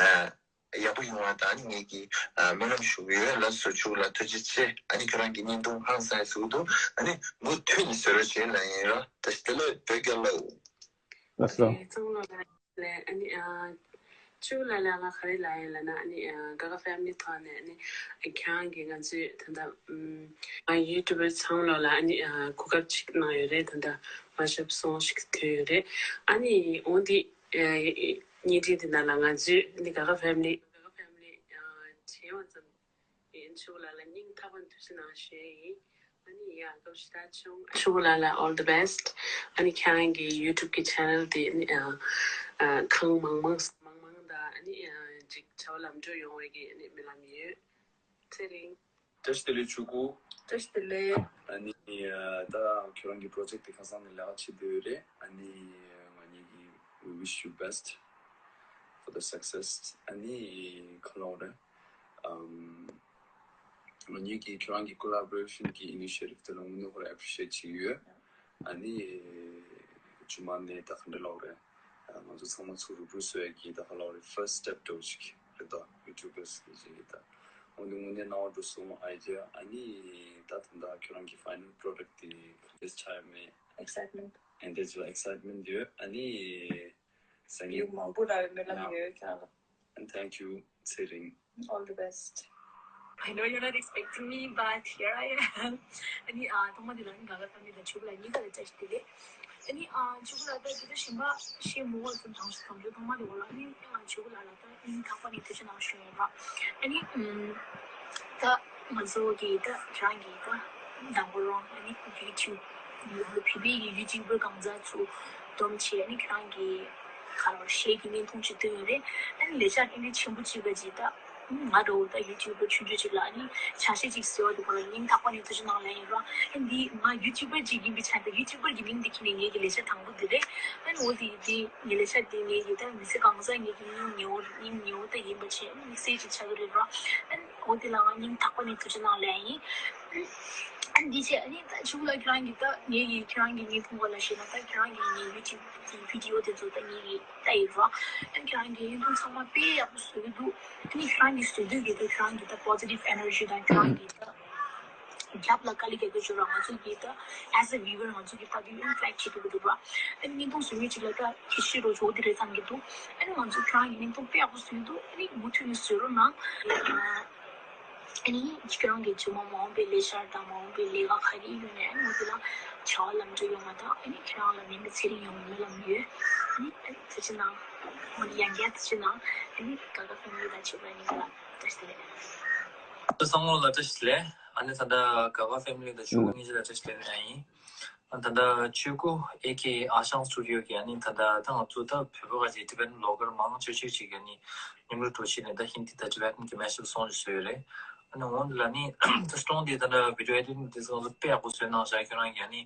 ཨ་ཡག་པོ་ཡོང་བ་དང་ཨ་ནི་ངེད་ཀྱིས་ཨ་སྨོན་ལམ་ཞུ་གི་ཡོད། ལགས་སོ་ཆུ་བོ་ལ་ཐུགས་རྗེ་ཆེ། ཨ་ནི་ཁྱོད་རང་གི་བརྙན་ཐུང་ཧང་སང་ཟེར་གི་འདུག་ཨ་ནི་མུ་མཐུད་ནས་བཟོ་རོགས་བྱེད་ལབ་ཡིན་ར། ད་ཞིག་དེ་ལ་བོད་རྒྱལ་ལོ། ལགས་སོ། ཨ་ནི་ཨ་ཆུ་ལ་ལ་ང་ག་རེ་ལ་ཡིན་ལབ་ན་ཨ་ནི་ཨ་ག་ག་ཕེ་མི་ལི་ཐོག་ནས་ཨ་ནི་ཨ་ཁྱེད་རང་གིས་ང་ཚོའི་ད་ལྟ་ཨ་ཡུ་ཊུབ་པར་ཚང་མ་ལོག་ལ་ཨ་ནི་ཨ་གོ་སྐབས་ཅིག་གནང་ཡོད་རེད། ད་ལྟ་མ་ཤབ་སོང་ཞིག་ཐོན་ཡོད་རེད། ཨ་ནི་འོན་ཏེ་ཨ་བརྙན་འཕྲིན་དེ་ནང་ལ་ང་ཚོའི་ཨ་ནི་ག་ག་ཕེ་མི་ལི་ག་ག་ཕེ་མི་ལི་ཨ་བྱས་པ་ཙམ། ཨེ་ཆུ་ལ་ལ་སྙིང་ཐག་པ་ནས་ཐུགས་རྗེ་གནང་ཞུ་ཡ་ཡིན། ཨ་ནི་ཡ་སྐབས་ཤིག་ད་ཆུང་ཆུ་ལ་ལ་all the best། ཨ་ནི་ཁྱེད་རང་གི་ཡུ་ཊུབ་གི་ཆེ་ནལ་དེ་ཨ་ནི་ཨ་ཨ་གང་མང་མང་མང་མང་དང་ཨ་ནི་ཨ་ཅིག་བྱ་བ་ལམ་འགྲོ་ཡོང་བའི་གི་ཨ་ནི་སྨོན་ལམ་ཡོད། ཚེ་རིང་། བཀྲ་ཤིས་བདེ་ལེགས་ཆུ་ཁུ། བཀྲ་ཤིས་བདེ་ལེགས། ཨ་ནི་ཨ་ད་ཁྱོད་རང་གི་པོ་རོ་ཇེག་དེ་ཁ་སང་ནས་ལས་ཀ་བྱེད་བསྡད་ཡོད་རེད། ཨ་ནི་ང་གཉིས་ཀྱིས་we wish you best for the success. ཨ་ནི་ཁ་ལོ་རེད། ཨམ། ང་གཉིས་ཀྱིས་ཁྱོད་རང་གི་ཀོ་ལ་བོ་རེ་ཤན་གྱི་ཨི་ནི་ཤི་ཡེ་ཊིབ་དེ་ལ་དངོས་གནས་ཁོ་རང་ཨེ་པི་རི་ཤི་ཡེ་ཊི་བྱེད་ཀྱི་ཡོད། ཨ་ནི་ཇུ་མ་ནས་ད་ག་འདྲ་ལབ་རེད། ང་ཚོ་ཚང་མ་ཚུར་རུབ་རུབ་བཟོ་ཡ་གི་ད་ག་ལབ་རེད། ཕར་སི་ཊེབ་འདྲ་བོ་ཞིག་རེད་ད། ཡུ་ཊུབ་པར་སི་གི་ཅིག་གི་ད་དངོས་གནས་དངོས་གནས་སྣང་བ་འགྲོ་སོང་ཨའི་ཌི་ཡ། ཨ་ནི་ད་ད་ལྟ་ཁྱོད་རང་གི་ཕའི་ནལ་པོ་རོ་ཌག་དེ་ག་འདྲས་ཆགས་ཡོད་མེད། ཨེག་སའིཊ་མེན་ཊི། ཨེ་འདྲས་ལ་ཨེག་སའིཊ་མེན་ཊི་ཡོད། ཨ་ནི། སང་ཉིན། ཡུལ་མང་པོ་ལ་སྨོན་ལམ་ཡོད་ཀྱང་། And thank you, ཚེ་རིང་། All the best. I know you're not expecting me, but here I am. ཨ་ནི་ཨ་ཐོག་མ་དེ་ལ་ནི་ག་ག་ཕེ་མི་ལི་དང་ཆུ་བོ་ལ་གཉིས་ཀ་ལ་བཀྲ་ཤིས་བདེ་ལེགས། ཨ་ནི་ཨ་ཆུ་བོ་ལ་ད་དེ་ཚོ་གཞན་པ་བཤད་མི་འོས་སམ་དང་དང་ཚོ་ཐོག་མ་དེ་འོ་ལ་ཨ་ནི་ཨ་ཆུ་བོ་ལ་ལ་ད་སྙིང་ཐག་པ་ནས་ཐུགས་རྗེ་གནང་ཞུ་ཡིན་པ། ཨ་ནི་ཨམ། ད་ང་ཚོ་གི་ད་ཁྱེད་རང་གི་ད་དང་པོ་རང་ཨ་ནི་ཡུ་ཊུབ་བོད་པའི་གི་ཡུ་ཊུབ་པར་གང་ཟག་ཚོ་བསྡོམས་བྱས་ཨ་ནི་ཁྱེད་རང་གི་ག་ལ་ཤེས་ཀྱི་བརྙན་ཐུང་ཅིག་བཏོན་ཡོད་རེད། ཨ་ནི་ལས་འཆར་ཨ་ནི་ཆེན་པོ་གཅིག་ག་ཅིག་ད་ང་འདྲ་བོ་ད་ཡུ་ཊུབ་པར་ཆུང་ཆུང་ཅིག་ལ་ཨ་ནི་ཆ་ཤས་ཅིག་ཟེར་བ་དེ་ཁོ་ལ་སྙིང་ཐག་པ་ནས་ཐུགས་རྗེ་གནང་ལན་ཡིན་རོགས། ཨ་ནི་འདི་ང་ཡུ་ཊུབ་པར་ཅིག་ཡིན་པའི་ཆ་ད་ཡུ་ཊུབ་པར་གྱི་མིང་འདི་ཁྱེར་ནས་ངེད་ཀྱི་ལས་འཆར་དང་པོ་འདི་རེད། ཨ་ནི་འོ་དེ་དེ་ངའི་ལས་འཆར་དེ་ངེད་ཀྱི་ད་མི་ཚེ་གང་ཟག་ངེད་ཀྱི་སྙིང་ཉེ་བོ་སྙིང་ཉེ་བོ་ད་ཡིན་པ་བྱས་ཨ་ནི་དམིགས་བསལ་ཅིག་ཆགས་ཀྱི་རེད་རོགས། ཨ་ནི་འོ་དེ་ལ་ང་སྙིང་ཐག་པ་ནས་ཐུགས་རྗེ་གནང་ལན་ཡིན། ཨ་ནི་འདི་བྱས་ཨ་ནི་ད་ཆུ་ལ་ཁྱེད་རང་གི་ད་ངེད་ཀྱི་ཁྱེད་རང་གི་བརྙན་ཐུང་བ་ལ་བཤད་ན་ད་ཁྱེད་རང་གི་ངའི་ཡུ་ཊུབ་གི་བི་ཌི་ཡོ་དེ་ཚོ་ད་ངེད་ཀྱི་ལྟ་ཡི་རོགས། ཨ་ནི་ཁྱེད་རང་གི་བརྙན་ཐུང་ཚང་མ་དཔེ་ཡག་པོ་བཟོ་གི་འདུག་ཨ་ནི་ཁྱེད་རང་གི་བཟོ་དུས་ཀྱི་ད་ཁྱེད་རང་གི་ད་པོ་སི་ཊིབ་ཨེ་ནར་ཇི་དང་ཁྱེད་རང་གི་ད། རྒྱབ་ལ་དཀའ་ལས་རྒྱག་གི་ཡོད་ར། ང་ཚོ་གིས་ད་as a viewer ང་ཚོ་གིས་ད་དུང་ཡང་ཊེ་རེག་བྱེད་ཐུབ་ཀྱི་འདུག་ར། ཨ་ནི་བརྙན་ཐུང་བཟོ་མཁན་ཅིག་ལ་ད་ཁྱད་ཆོས་རོ་ཆོག་དེ་རེད་བསམ་གྱི་འདུག་ཨ་ནི་ང་ཚོ་ཁྱེད་རང་གི་བརྙན་ཐུང་དཔེ་ཡག་པོ་བཟོས་འདུག་ཨ་ནི་མུ་མཐུད་ནས་བཟོ་རོགས་གནང་། ཨ་ནི་ཁྱེད་རང་གི་རྗེས་མ་མ་འོངས་པའི་ལས་འཆར་དང་མ་འོངས་པའི་ལས་ཀ་ག་རེ་ཡོད་ནའང་ང་ཚོ་ལ་བྱ་བ་ལམ་འགྲོ་ཡོང་མ་ཐག་ཨ་ནི་ཁྱེད་རང་ལ་མིང་གི་ཚེ་རིང་ཡོང་བའི་སྨོན་ལམ་ཡོད། ཨ་ནི་ཐུགས་རྗེ་གནང་། ཨ་ནི་ཡང་བསྐྱར་ཐུགས་རྗེ་གནང་། ཨ་ནི་དགའ་དགའ་ཕེ་མི་ལི་དང་བྱིས་པ་གཉིས་ཀ་ལ་བཀྲ་ཤིས་བདེ་ལེགས། ཚང་མ་ལ་བཀྲ་ཤིས་བདེ་ལེགས། ཨ་ནི་ད་ལྟ་དགའ་དགའ་ཕེ་མི་ལི་དང་ཆོས་སྐུ་གཉིས་ཆ་ལ་བཀྲ་ཤིས་བདེ་ལེགས་ཡིན། ཨ་ད་ལྟ་ཆོས་སྐུ་ཨེ་ཀེ་ཨ་ཞང་སི་ཊུ་ཌི་ཡོ་གི་ཨ་ནི་ད་ལྟ་ད་ང་ཚོ་ད་བོད་པ་ག་ཅིག་ཊི་བེ་ཊན་བི་ལོག་གར་མང་ཆེ་ཤོས་ཅིག་གི་ཨ་ནི་མཉམ་རུབ་འགྲོ་བྱས་ནས་ད་ཧིན་དི་དང་ཊི་བེ་ཊན་གི་མེ་ཤབ་སོང་ཞིག་བཟོས་ཡོད་རེད། ཨ་ནི་འོན་ལ་ནི་ད་སི་ཊོང་དེ་ད་ལྟ་བི་ཌི་ཡོ་ཨེ་ཌི་ཊིང་དེ་ཚོ་དཔེ་ཡག་པོ་བཟོས་གནང་ཤག་ཁྱོད་རང་གིས་ཨ་ནི་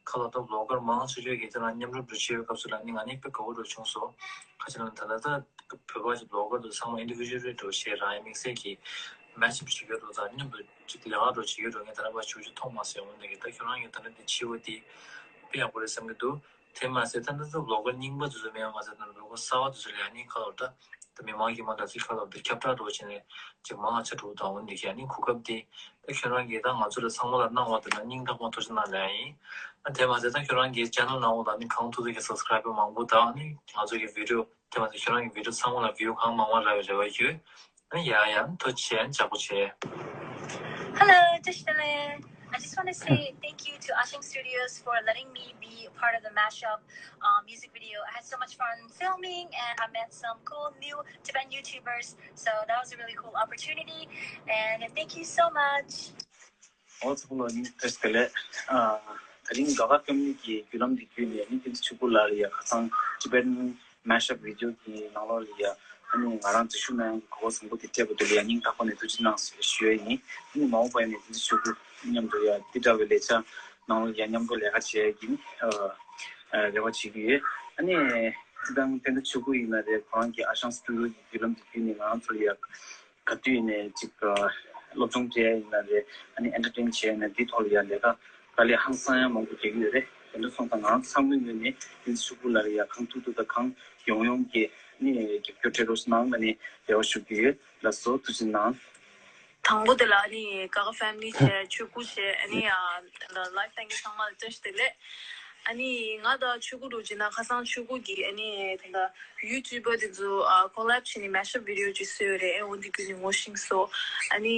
ཁ་ལོ་ད་བི་ལོག་གར་མང་ཆེ་ཤོས་ཀྱིས་དེ་ལ་མཉམ་རུབ་འགྲོ་བྱེད་པའི་སྐབས་སུ་ལ་ནི་ང་ནི་དཔེ་དགའ་བོ་འགྲོ་བྱུང་སོང་། ཁ་ཅིག་ལ་ད་ལྟ་ད་བོད་པ་ཅིག་བི་ལོག་གར་དུ་ཚང་མ་ཨིན་ཌི་བི་ཇུ་ཨལ་འགྲོ་བྱེད་རང་ཡ་དམིགས་བསལ་གྱིས་མེ་ཤབ་བྱེད་ཀྱི་འགྲོ་དང་མཉམ་དུ་ཅིག་ལས་ཀ་འགྲོ་བྱེད་ཀྱི་འགྲོ་ངས་ད་ལྟ་བར་ཞུ་རྒྱུ་མཐོང་མ་སོང་། འོན་ཏེ་གི་ད་ཁྱོད་རང་གིས་ད་ལྟ་འདི་བྱེད་པ་འདི་དཔེ་ཡག་པོ་རེད་བསམ་གྱི་འདུག་དེ་མ་ཟད་ད་ལྟ་ཚོ་བི་ལོག་གར་རྙིང་པ་དེ་ཚོ་མེད་པ་མ་ཟད་ད་བི་ལོག་གར་གསར་པ་དེ་ཚོ་ལ་ཡང་ནི་ཁ་ལོ་ད་ད་མི་མང་གིས་མ་ད་ཚིག་ཁ་ལོ་ད་ཁྱབ་བསྒྲགས་འགྲོ་བྱས་ནས་ཅིག་མང་ཆེ་འགྲོ་དང་འོན་ཏེ་གི་ཨ་ནི་གོ་སྐབས་དེ་ད་ཁྱོད་རང་གིས་ད་ང་ཚོ་ལ་ཚང་མ་ལ་གནང་བ་དེ་ལ་སྙིང་ཐག་པ་ཐུགས་རྗེ་གནང་ལབ་ཡ་ཡིན། ཨ་དེ་མ་ཟད་ད་ཁྱོད་རང་གིས་ཅེ་ནལ་ནང་འོག་ལ་ནི་གང་ཐུབ་ཐུབ་ཀྱི་སབ་སི་ཀ་རའེ་བར་མང་པོ་དང་ནི་ང་ཚོ་གི་བི་ཌི་ཡོ་དེ་མ་ཟད་ཁྱོད་རང་གི་བི་ཌི་ཡོ་ཚང་མ་ལ་བིའུ་གང་མང་མང་རག་པའི་རེ་བ་ཡོད། ཨ་ནི་ཡ་ཡ་ཐུགས་རྗེ་ཆེ། ལྕགས་པོ་བྱས། Hello, བཀྲ་ཤིས་བདེ་ལེགས། I just want to say thank you to Ashang Studios for letting me be a part of the mashup um, music video. I had so much fun filming and I met some cool new Tibetan YouTubers. So that was a really cool opportunity. And thank you so much. ཨོ་ཚོགས་ལོ་ནི་བཀྲ་ཤིས་བདེ་ལེགས། ཨ་ད་རིང་དགའ་དགའ་ཕེ་མི་ལི་གི་བརྒྱུད་ལམ་འདི་བརྒྱུད་ནས་ནི་བསྟན་འཛིན་ཆོས་སྐུ་ལགས་ལ་ཡ་ཁ་སང་ཊི་བེ་ཊན་མེ་ཤབ་བི་ཌི་ཡོ་གི་ནང་ལོགས་ལ་ཡ་ཨ་ནི་ང་རང་འཛུལ་ཞུགས་གནང་ཡག་གི་གོ་སྐབས་བཟང་པོ་དེ་སྤྲད་པ་དེ་ལ་ཡ་སྙིང་ཐག་པ་ནས་ཐུགས་རྗེ་གནང་ཞུ་ཡས་ཡིན། ཨ་ནི་མ་འོངས་པ་ཡིན་ནས་བསྟན་འཛིན་ཆོས་སྐུ་མཉམ་དུ་ཡ་འདི་འདྲ་བའི་ལས་འཆར་ནང་ལ་ཡ་མཉམ་དུ་ལས་ཀ་བྱེད་ཡས་ཀྱི་ཨ་རེ་བ་བྱེད་ཀྱི་ཡོད། ཨ་ནི་སྤྱིར་བཏང་བསྟན་འཛིན་ཆོས་སྐུ་ཡིན་ན་རེད། ཁོ་རང་གི་ཨ་ཞང་སི་ཊུ་ཌི་ཡོ་གི་བརྒྱུད་ལམ་དེ་བརྒྱུད་ནས་ང་རང་ཚོ་ལ་ཡ་ག་དུས་ནས་ཅིག་སློབ་སྦྱོང་སྤྲད་ཡ་ཡིན་ན་རེད། ཨ་ནི་ཨེན་ཊར་ཊེན་བྱེད་ཡ་ཡིན་ན་འདི་ཐོག་ལ་ཡ་ལས་ཀ་དཀའ་ལས་ཧང་སང་ཡ་མང་པོ་རྒྱག་གི་ཡོད་རེད། དེ་འདྲ་སོང་ཙང་ང་རང་ཚང་མའི་ངོས་ནས་བསྟན་འཛིན་ཆོས་སྐུ་ལགས་ལ་ཡ་གང་ཐུབ་ཐུབ་དང་གང་ཡོང་ཡོང་གི་ཨ་ནི་རྒྱབ་སྐྱོར་སྤྲད་རོགས་གནང་ཨ་ནི་རེ་བ་ཞུ་གི་ཡོད། ལགས་སོ་ཐུགས་རྗེ་གནང་། དང་པོ་དེ་ལ་ཨ་ནི་དགའ་དགའ་ཕེ་མི་ལི་བྱས། ཆོས་སྐུ་བྱས། ཨ་ནི་ལའིབ་གཏན་འཁེལ་ཚང་མ་ལ་བཀྲ་ཤིས་བདེ་ལེགས། ཨ་ནི་ང་དང་ཆོས་སྐུ་རུ་བྱས་ན་ཁ་སང་ཆོས་སྐུ་གིས་ཨ་ནི་ད་ལྟ་ཡུ་ཊུབ་པར་དེ་ཚོ་ཨ་ཀོ་ལེབ་བྱས་ནས་མེ་ཤབ་བི་ཌི་ཡོ་ཅིག་བཟོས་ཡོད་རེད། ཨེ་འོ་འདི་བརྒྱུད་ནས་ངོ་ཤེས་སོང་། ཨ་ནི་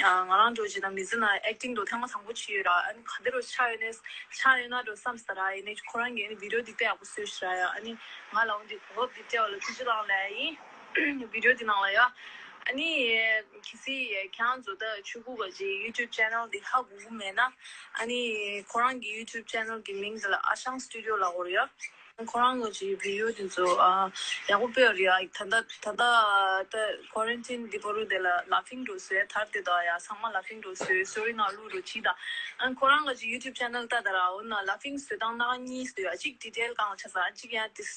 ཨ་ང་རང་འདྲ་བོ་བྱས་ན་མི་ཚེ་ནང་ཨེག་ཊིང་འདྲ་བོ་ཐེངས་མ་དང་པོ་བྱས་ཡོད་ར། ཨ་ནི་ག་འདྲ་རུ་ཆགས་ཡོད་ནས་ཆགས་ཡོད་ན་འདྲ་བསམ་སོང་ར། ཡིན་ནའི་ཁོ་རང་གིས་ཨ་ནི་བི་ཌི་ཡོ་འདི་དཔེ་ཡག་པོ་བཟོས་ཤག་ར་ཡ། ཨ་ནི་ང་ལ་འོ་འདི་གོ་སྐབས་འདི་སྤྲད་པ་ལ་ཐུགས་རྗེ་གནང་ལབ་ཡ་ཡིན། བི་ཌི་ཡོ་འདི་ནང་ལ་ཡ། ཨ་ནི་གལ་སྲིད་ཁྱེད་རང་ཚོ་ད་ཆོས་སྐུ་གི་ཡུ་ཊུབ་ཅེ་ནལ་འདི་ཧ་གོ་གི་མེད་ན། ཨ་ནི་ཁོ་རང་གི་ཡུ་ཊུབ་ཅེ་ནལ་གི་མིང་དེ་ལ་ཨ་ཞང་སི་ཊུ་ཌི་ཡོ་ལབ་ཀྱི་ཡོད་རེད་ཡ། ཁོ་རང་གི་བི་ཌི་ཡོ་དེ་ཚོ་ཨ་ཡག་པོ་སྤེལ་ཡོད་རེད་ཡ། ད་ལྟ་ད་ལྟ་ད་ཀོ་རན་ཊིན་འདི་བར་དུ་དེ་ལ་ལ་ཕིང་འདྲ་བོ་བཟོས། ད་དེ་དག་ཡ་ཚང་མ་ལ་ཕིང་འདྲ་བོ་བཟོས། སི་ཊོ་རི་ནང་བླུགས་འདྲ་བོ་བྱས་དང་། ཨ་ཁོ་རང་གི་ཡུ་ཊུབ་ཅེ་ནལ་ལྟ་དང་ར། འོ་ན་ལ་ཕིང་བཟོ་སྟངས་སྣ་ཁ་གཉིས་བཟོས་ཡ། གཅིག་ཌི་ཊེལ་གང་ཆགས་ས། གཅིག་ཡ་ཏིས་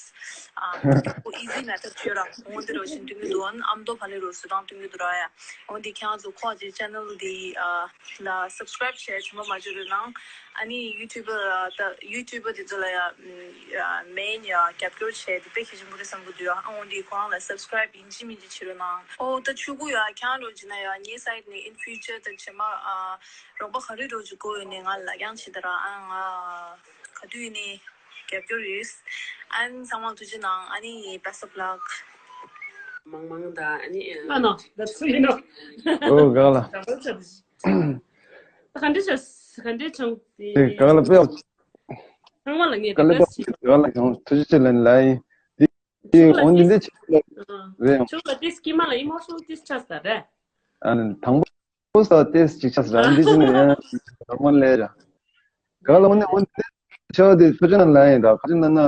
ཨ་ཁོ་ཨི་ཛི་མེ་ཐོཌ་བྱོས་ར། འོ་འདི་འདྲ་བོ་ཞིག་སྟོན་གྱི་འདུག་ཨ་ནི་ཨ་མདོ་བ་ལེ་འདྲ་བོ་བཟོ་སྟངས་སྟོན་གྱི་འདུག་ར་ཡ། འོ་འདི་ཁྱེད་རང་ཚོ་ཁོ་གི་ཅེ་ནལ་འདི་ཨ་ལ་སབ་སི་ཀ་རའིབ་བྱས་དྲན་པ་མ་བརྗེད་རོགས་གནང་། ཨ་ནི་ཡུ་ཊུབ་པར་ད་ཡུ་ཊུབ་པར་དེ་ཚོ་ལ་ཡ་མེན་ཡ་རྒྱབ་སྐྱོར་བྱས་དེ་དཔེ་གལ་ཆེན་པོ་རེད་བསམ་གྱི་འདུག་ཡ། ཨ་འོ་འདི་ཁོ་རང་ལ་སབ་སི་ཀ་རའིབ་ཡིན་གཅིག་མིན་གཅིག་བྱེད་རོགས་གནང་། ཨོ་ད་ཆོས་སྐུ་ཡ། ཁྱེད་རང་འདྲ་བོ་བྱས་ན་ཡ་ངའི་སའིཌ་ནས་ཨིན་ཕིའུ་ཅར་དང་རྗེས་མ་ཨ་རོགས་པ་ག་རེ་འདྲ་བོ་ཅིག་དགོས་ཡོད་ནའི་ང་ལ་ལབ་རྐྱང་བྱེད་དང་ར། ཨ་ང་ག་དུས་ཡིན་ནའི་རྒྱབ་སྐྱོར་ཡོད། ཨ་ནི་ཚང་མ་ཐུགས་རྗེ་གནང་། ཨ་ནི་best of luck། མང་མང་དང་ཨ་ནི་ཨ་ནོ་ད་ཚུ་ཡིན་ནོ། ཨོ་ག་ལ། ད་ག་ཚ་དེ། ད་ག་འདྲ་བྱས་ག་འདྲ་བྱུང་དེ། དེ་ག་ལ་དཔེ། ཚང་མ་ལ་ངས་ག་ལ་དཔེ་ག་ལ་བྱུང་། ཐུགས་རྗེ་ཆེ་ལན་ལ་ཡིན། དེ་འོན་ཏེ་འདི་ཆེ་ལ་རེད་ཡང་། ཆུ་ལ་ཏིས་ཀྱི་མ་ལ་ཨི་མོ་ཤོ་ནལ་ཏིས་ཆགས་ས་རེད། ཨ་ནི་དང་པོ་ས་ཏིས་ཅིག་ཆགས་ས་རེད། འདི་ཅི་ནས་ཡང་ནོར་མལ་ལས་ར། ག་ལ་འོན་ཏེ་འོན་ཏེ་ཆ་དེ་ཐུགས་རྗེ་གནང་ལ་ཡིན་ར། ག་ཅི་ན་ན་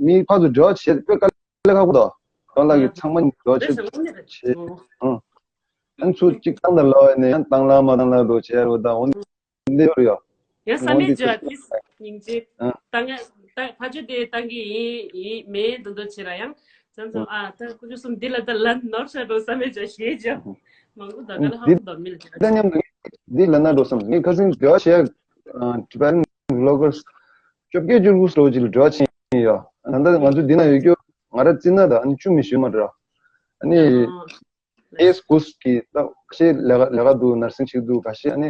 མི་ཕར་ཚུར་འབྲེལ་བ་བྱེད་དཔེ་དཀའ་ལས་ཁག་པོ་དང་། གང་ལ་གི་ཚང་མ་འབྲེལ་བ་བྱེད་བྱེད་ཨང་། ཨང་ཚུར་གཅིག་བཏང་དང་ལ་བ་ནས་ཡང་བཏང་ལ་མ་བཏང་ལ་འགྲོ་བྱེད་རོ་དང་འོན་འདི་ཡོད་རེད་ཡ། ཡང་བསམ་འོན་མེད་ཏེ་བརྗོད་ཏིས་སྙིང་རྗེ། ཨང་། ད་ང་ད་ཕ་ཆོས་དེ་བཏང་གི་ཡིན་ཡིན་མེད་འདུག་འདུག་བྱེད་ར་ཡང་། ཙམ་ཙམ་ཨང་ཨ་ད་ཁོ་ཚོ་གསུམ་འདི་ལ་ད་ལན་ནོར་ཤ་འགྲོ་བསམ་མེད་བརྗོད་ཞེས་བརྗོད། མང་པོ་ད་ག་ལ་ཧ་འདི་གོ་འདོད་མི་ལ་བརྗོད། ད་མཉམ་དུ་འདི་ལ་ན་འགྲོ་བསམ། ངས་ཁ་སང་འབྲེལ་བ་བྱས་ཨ་ཊི་བེ་ཊན་བི་ལོག་གར་བཅོ་བརྒྱད་བཅུ་དགུ་ལོ་ཅིག་ལ་འབྲེལ་བ་བྱས་ཡིན་ཡ། ད་ལྟ་ང་ཚོ་འདི་ན་ཡོད་རྒྱུ་ང་ར་རྩི་ན་ད་ཨ་ནི་བཅུ་མི་ཞུ་མ་འདྲ། ཨ་ནི་ཨ་ཨེས་གུས་ཀྱི་ད་ཁ་ཤས་ལས་ཀ་ལས་ཀ་འདུག་ནར་སིང་བྱེད་འདུག་ཁ་ཤས་ཨ་ནི།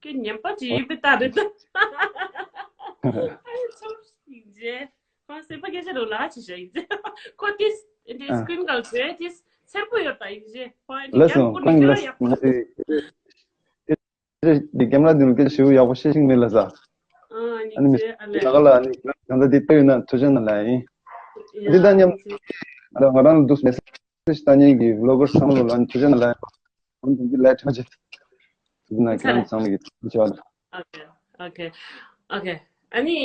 ཀྱི་ཉན་པ་ཅིག་ཡིན་པའི་རྟགས་རེད། ཨ་ནི་ཚོར་ཡིན་རྗེས། ཁོང་སེམས་པ་སྐད་ཆ་རུ་ལ་ཅི་བྱ་ཡིན་རྗེས། ཁོ་དེ་དེ་ཨ་སྐུན་གལ་བྱས་དེ་འཚེར་པོ་ཡོད་པ་ཡིན་རྗེས། ཁོང་ཨ་ནི་ལགས་རྒྱབ་སོང་སྐུ་ཁོང་ནས་ལགས་ཡག་པོ། ང་ཚོའི་སྐད་ཆ་འདི་ཀེམ་ར་འདི་ལ་སྐད་ཆ་ཞིབ་ཡག་པོ་བཤད་ཤེས་མེད་ལ་ཟ། ཨ་ནི་ཨ་ནི་མི་རྗེས་ཨ་ལས། ལ་ག་ལ་ཨ་ནི་གང་ལྟར་འདི་ལྟ་ཡོད་ན་ཐུགས་རྗེ་གནང་ལ་ཡིན། འདི་དང་མཉམ་དུ་ང་རང་ལ་འདུག་མེད་ས། ལྟ་མཁན་གྱི་ཝི་ལོ་གར་ཚང་མ་ལ་ཐུགས་རྗེ་གནང་ལ། ཨང་དང་གི་ལའི་ཁྲ་ཅིག་ཐུགས་ན་ཁྱེད་རང་ཚང་མ་གི་ཐུགས་རྗེ་ཆེ། ཨོ་ཁེ། ཨོ་ཁེ། ཨོ་ཁེ། ཨ་ནི་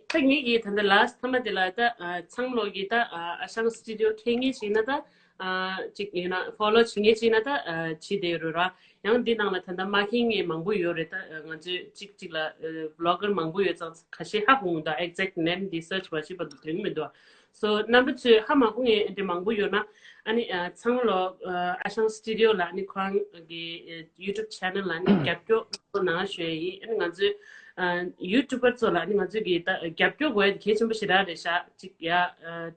ད་ངེད་ཀྱི་ད་ལྟ་ལ་སི་ཊི་མཐའ་མ་དེ་ལ་ད་ཨ་ཚང་མ་ལོག་གི་ད་ཨ་ཨ་ཞང་སི་ཊུ་ཌི་ཡོ་འཕྲད་མཁན་ཞིག་ན་ད་ཨ་ཅིག་ཡིན་ན་ཕོ་ལོ་བྱེད་མཁན་ཞིག་ན་ད་ཨ་བྱེད་བསྡད་ཡོད་རེད་ར། ཡང་འདི་ནང་ལ་ད་ལྟ་མ་མཁྱེན་མཁན་མང་པོ་ཡོད་རེད། ད་ང་ཚོས་གཅིག་གཅིག་ལ་ཝི་ལོ་གར་མང་པོ་ཡོད་ཙང་ཁ་ཤས་ཧ་གོ་འདུག་ཨེག་ཛེག་ནེམ་འདི་སར་ཆི་བྱེད་པ་དོན་མི་འདུག་སོ་རྣམ་པ་ཚོས་ཧ་མ་གོ་མཁན་འདི་མང་པོ་ཡོད་ན་ཨ་ནི་ཨ་ཚང་མ་ལོ་ཨ་ཨ་ཞང་སི་ཊུ་ཌི་ཡོ་ལ་ཨ་ནི་ཁོ་རང་གི་ཡུ་ཊུབ་ཆེ་ནལ་ལ་ཨ་ནི་རྒྱབ་སྐྱོར་གནང་ཞུ་ཡ་ཡིན། ཨ་ནི་ང་ཚོས་ ཨ་ཡུ་ཊུབ་པར་ཚོ་ལ་ནི་ང་ཚོས་ཀྱི་ད་རྒྱབ་སྐྱོར་དགོས་ཡ་དེ་གལ་ཆེན་པོ་ཞེ་དྲག་རེད་ཤག་ཅིག་ཡ་ཨ་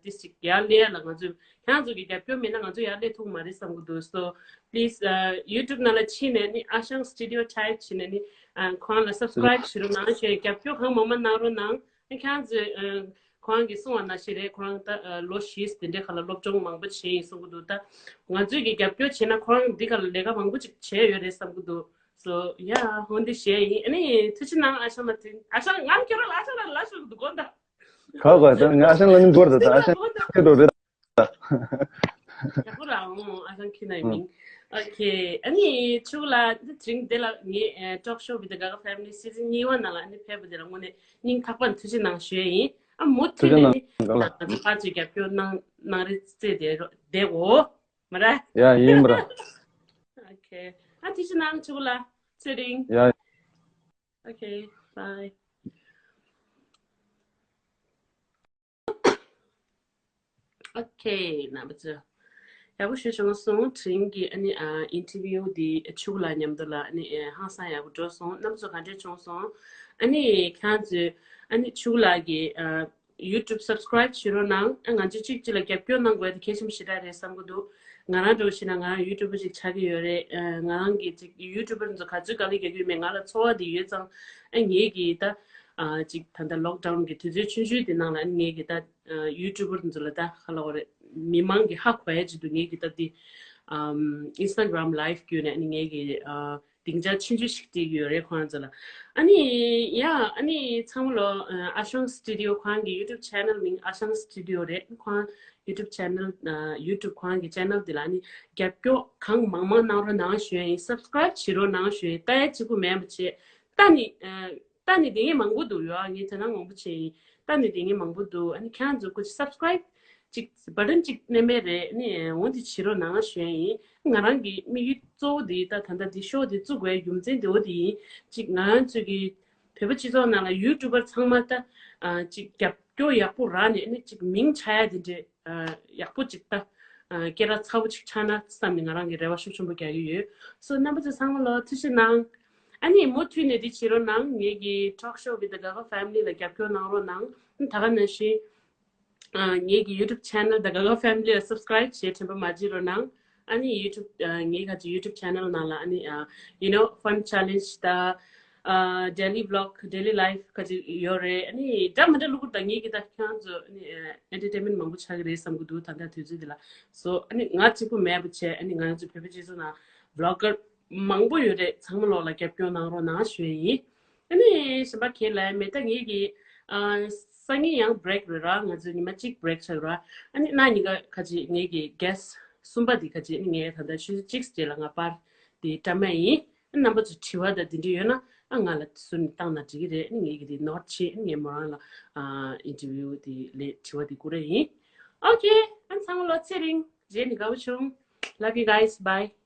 ཏིས་ཅིག་ཡར་སླེབས་ཡ་ལ་ང་ཚོས་ཁྱེད་རང་ཚོ་གི་རྒྱབ་སྐྱོར་མེད་ན་ང་ཚོ་ཡར་སླེབས་ཐུབ་ཀྱི་མ་རེད་བསམ་གྱི་འདུག So please ཨ་ཡུ་ཊུབ་ནང་ལ་ཕྱིན་ནས་ནི་ཨ་ཞང་སི་ཊུ་ཌི་ཡོ་ཊའིབ་བྱས་ནས་ནི་ཨ་ཁོང་ལ་སབ་སི་ཀ་རའིབ་བྱེད་རོགས་གནང་ཞེས་རྒྱབ་སྐྱོར་གང་མང་མང་གནང་རོགས་གནང་། ཨ་ཁྱེད་རང་ཚོས་ཨ་ཁོང་གིས་གསུངས་པ་ནང་བཞིན་རེད། ཁོ་རང་ད་ཨ་ལོ་བཞི་དེ་འདྲའི་ཁ་ལ་སློབ་སྦྱོང་མང་པོ་བྱས་ཡིན་གསུང་གི་འདུག་ད་ང་ཚོས་ཀྱི་རྒྱབ་སྐྱོར་བྱས་ན་ཁོ་རང་འདི་ག་ལ་ལས་ཀ་མང་པོ་ཅིག་བྱས་ཡོད་རེད་བསམ་གྱི་འདུག So yeah, འོ་འདི་བཤད་ཡིན། ཨ་ནི་ཐུགས་རྗེ་གནང་ཨ་ཞང་ལགས། དེ་ཨ་ཞང་ང་ཁྱོད་རང་ལ་ཨ་ཞང་ལགས་ལ་ཞུ་གི་འདུག་གོ་ད། ག་ག་ད་ང་ཨ་ཞང་ལགས་ནི་འགོར་ད་ད་ཨ་ཞང་ཁྱོད་འགྲོ་རེད་ད། ཡག་པོ་རང་ཨ་ཞང་ཁྱི་ནའི་མིང་། Okay, ཨ་ནི་ཕྱུག་ལགས་འདི་དེ་རིང་འདི་ལ་ངས་Talk Show with the Gaga Family Season གཉིས་པ་ནང་ལ་ཨ་ནི་ཕེབས་པ་དེ་ལ་དངོས་གནས་སྙིང་ཐག་པ་ནས་ཐུགས་རྗེ་གནང་ཞུ་ཡ་ཡིན། ཨ་མུ་མཐུད་ནས་ནི་ང་ཚོ་ཕར་ཚུར་རྒྱབ་སྐྱོར་གནང་གནང་རེ་རྩེ་བསྡད་རོགས་བསྡད་གོ། མ་ར། ཡ་ཡིན་པ་ར། Okay. ཨ་ཐུགས་རྗེ་གནང་ཕྱུག་ལགས། ཚེ་རིང་། ཡ། Okay, bye. Okay, རྣམ་པ་ཚོ། ཡག་པོ་ཞུ་བྱུང་སོང་། དེ་རིང་གི་ཨ་ནི་ཨ་ཨིན་ཊར་བིའུ་འདི་ཕྱུག་ལགས་མཉམ་དུ་ལ་ཨ་ནི་ཨ་ཧང་སང་ཡག་པོ་འགྲོ་སོང་། རྣམ་པ་ཚོ་ག་འདྲས་བྱུང་སོང་། ཨ་ནི་ཁྱེད་རང་ཚོས་ཨ་ནི་ཕྱུག་ལགས་ཀྱི་ཨ་ཡུ་ཊུབ་སབ་སི་ཀ་རའིབ་བྱེད་རོགས་གནང་། ཨ་ང་ཚོས་གཅིག་གཅིག་ལ་རྒྱབ་སྐྱོར་གནང་དགོས་དེ་གལ་ཆེན་པོ་ཞེ་དྲག་རེད་བསམ་གྱི་འདུག་ང་རང་འདྲ་བོ་བྱས་ན་ང་རང་ཡུ་ཊུབ་པར་ཅིག་ཆགས་ཀྱི་ཡོད་རེད། ཨ་ང་རང་གིས་ཅིག་ཡུ་ཊུབ་པར་ཚོ་ག་ཚོད་དཀའ་ལས་རྒྱག་གི་ཡོད་མེད་ང་ལ་ཚོར་བ་དེ་ཡོད་ཙང་། ཨ་ངེད་ཀྱིས་ད་ཨ་ཅིག་ད་ལྟ་ལོག་ཌའུན་གྱི་དུས་ཚོད་ཆུང་ཆུང་དེ་ནང་ལ་ཨ་ངེད་ཀྱིས་ད་ཨ་ཡུ་ཊུབ་པར་ཚོ་ལ་ད་ག་ལབ་དགོས་རེད། མི་མང་གིས་ཧ་གོ་ཡ་ཅིག་འདུག་ངེད་ཀྱིས་ད་དེ་ཨམ་ཨིན་སི་ཊ་གྷ་རམ་ལའིབ་བརྒྱུད་ནས་ཨ་ནི་ངེད་ཀྱིས་ཨ་སྡིངས་ཆ་ཆུང་ཆུང་ཞིག་སྤྲད་ཀྱི་ཡོད་རེད་ཁོང་ཚོ་ལ། ཨ་ནི་ཡ་ཨ་ནི་ཚང་མ་ལོ་ཨ་ཨ་ཞང་སི་ཊུ་ཌི་ཡོ་ཁོང་གི་ཡུ་ཊུབ་ཆེ་ནལ་མིང་ཨ་ཞང་སི་ཊུ་ཌི་ཡོ་རེད། ཁོང་ཡུ་ཊུབ་ཆེ་ནལ་ཨ་ཡུ་ཊུབ་ཁོང་གི་ཆེ་ནལ་འདི་ལ་ཨ་ནི་རྒྱབ་སྐྱོར་གང་མང་མང་གནང་རོགས་གནང་ཞུ་ཡ་ཡིན། སབ་སི་ཀ་རའིབ་བྱེད་རོགས་གནང་ཞུ་ཡ་ཡིན། ལྟ་ཡ་གཅིག་པུ་མེད་པ་བྱས་ལྟ་ནི་ཨ་ལྟ་ནི་དེ་ངས་མང་པོ་འདུག་ཡོད་ཨ་ངས་དོ་སྣང་མང་པོ་བྱས་ཡིན། ལྟ་ནི་དེ་ངས་མང་པོ་འདུག་ཨ་ནི་ཁྱེད་རང་ཚོ་ཁོ་ཅིག་སབ་སི་ཀ་རའིབ་ཅིག་བ་ཊན་ཅིག་མནན་པ་རེད། ཨ་ནི་འོ་འདི་བྱེད་རོགས་གནང་ཞུ་ཡ་ཡིན། ང་རང་གི་དམིགས་ཡུལ་གཙོ་བོ་དེ་ད་ད་ལྟ་འདི་ཤོ་དེ་བཙུགས་པའི་རྒྱུ་མཚན་དེ་འོ་དེ་ཡིན། ཅིག་ང་རང་ཚོ་གི་བོད་པ་སྤྱི་ཚོགས་ནང་ལ་ཡུ་ཊུབ་པར་ཚང་མ་ད་ཨ་ཅིག་རྒྱབ་སྐྱོར་ཡག་པོ་རག་ནས་ཨ་ནི་ཅིག་མིང་ཆགས་ཡ་དེ་འདྲས་ཨ་ཡག་པོ་ཅིག་ད་ཨ་སྐད་གྲགས་ཚ་པོ་ཅིག་ཆགས་ན་བསམ་ནས་ང་རང་གི་རེ་བ་ཤུགས་ཆེན་པོ་རྒྱག་གི་ཡོད། སོ་རྣམ་པ་ཚོ་ཚང་མ་ལོ་ཐུགས་རྗེ་གནང་། ཨ་ནི་མུ་མཐུད་ནས་འདི་བྱེད་རོགས་གནང་། ངེད་ཀྱི་Talk Show with the Gaga Family ལ་རྒྱབ་སྐྱོར་གནང་རོགས་གནང་། ད་ག་ནང་བཞིན་ཨ་ངེད་ཀྱི་ཡུ་ཊུབ་ཆེ་ནལ་The Gaga Family ལ་སབ་སི་ཀ་རའིབ་བྱེད་དྲན་པ་མ་བརྗེད་རོགས་གནང་། ཨ་ནི་ཡུ་ཊུབ་ཨ་ངེད་ཁ་ཅིག་ཡུ་ཊུབ་ཆེ་ནལ་ནང་ལ་ཨ་ནི་ཨ་you know fun challenge དང་ཨ་daily vlog daily life ཁ་ཅིག་ཡོད་རེད། ཨ་ནི་འདྲ་མི་འདྲ་བླུག་གི་རེད། ད་ངེད་ཀྱི་ད་ཁྱེད་རང་ཚོ་ཨ་ནི་ཨ་entertainment མང་པོ་ཆགས་ཀྱི་རེད་བསམ་གྱི་འདུག་ད་ལྟ་དུས་ཚོད་འདི་ལ། སོ་ཨ་ནི་ང་གཅིག་པུ་མེད་པ་བྱས་ཨ་ནི་ང་ཚོ་བོད་པའི་སྤྱི་ཚོགས་ནང་vlogger མང་པོ་ཡོད་རེད། ཚང་མ་ལོག་ལ་རྒྱབ་སྐྱོར་གནང་རོགས་གནང་ཞུ་ཡ་ཡིན། ཨ་ནི་གཞན་པ་གང་ལབ་ཡ་མེད། ད་ངེད་ཀྱི་ཨ་སང་ཉིན་ཡང་བྷི་རེག་རེད་ར། ང་ཚོ་ཉི་མ་གཅིག་བྷི་རེག་ཆགས་ར། ཨ་ནི་གནངས་ཉིན་ཀ་ཁ་ཅིག་ངེད་ཀྱི་གྷེ་སི་ཊི་གསུམ་པ་འདི་ཁ་ཅིག་ཨ་ནི་ངས་ད་ལྟ་ཆུ་ཚོད་གཅིག་རྗེས་ལ་ང་པར་འདི་བཀྲམ་ཡ་ཡིན། ཨ་རྣམ་པ་ཚོ་དྲི་བ་དང་འདི་འདྲ་ཡོད་ན་ཨ་ང་ལ་ཟུར་ནས་བཏང་ན་འགྲིག་གི་རེད། ཨ་ནི་ངེད་ཀྱི་འདི་ནོ་ཊི་བྱས་ཨ་ནི་ངས་མོ་རང་ལ་ཨ་ཨིན་ཊར་བིའུ་འདི་ལས་དྲི་བ་འདི་བསྐུར་ཡ་ཡིན། Okay, ཨ་ཚང་མ་ལོ་ཚེ་རིང་། རྗེས་ནས་དགའ་པོ་བྱུང་། Love you guys. Bye.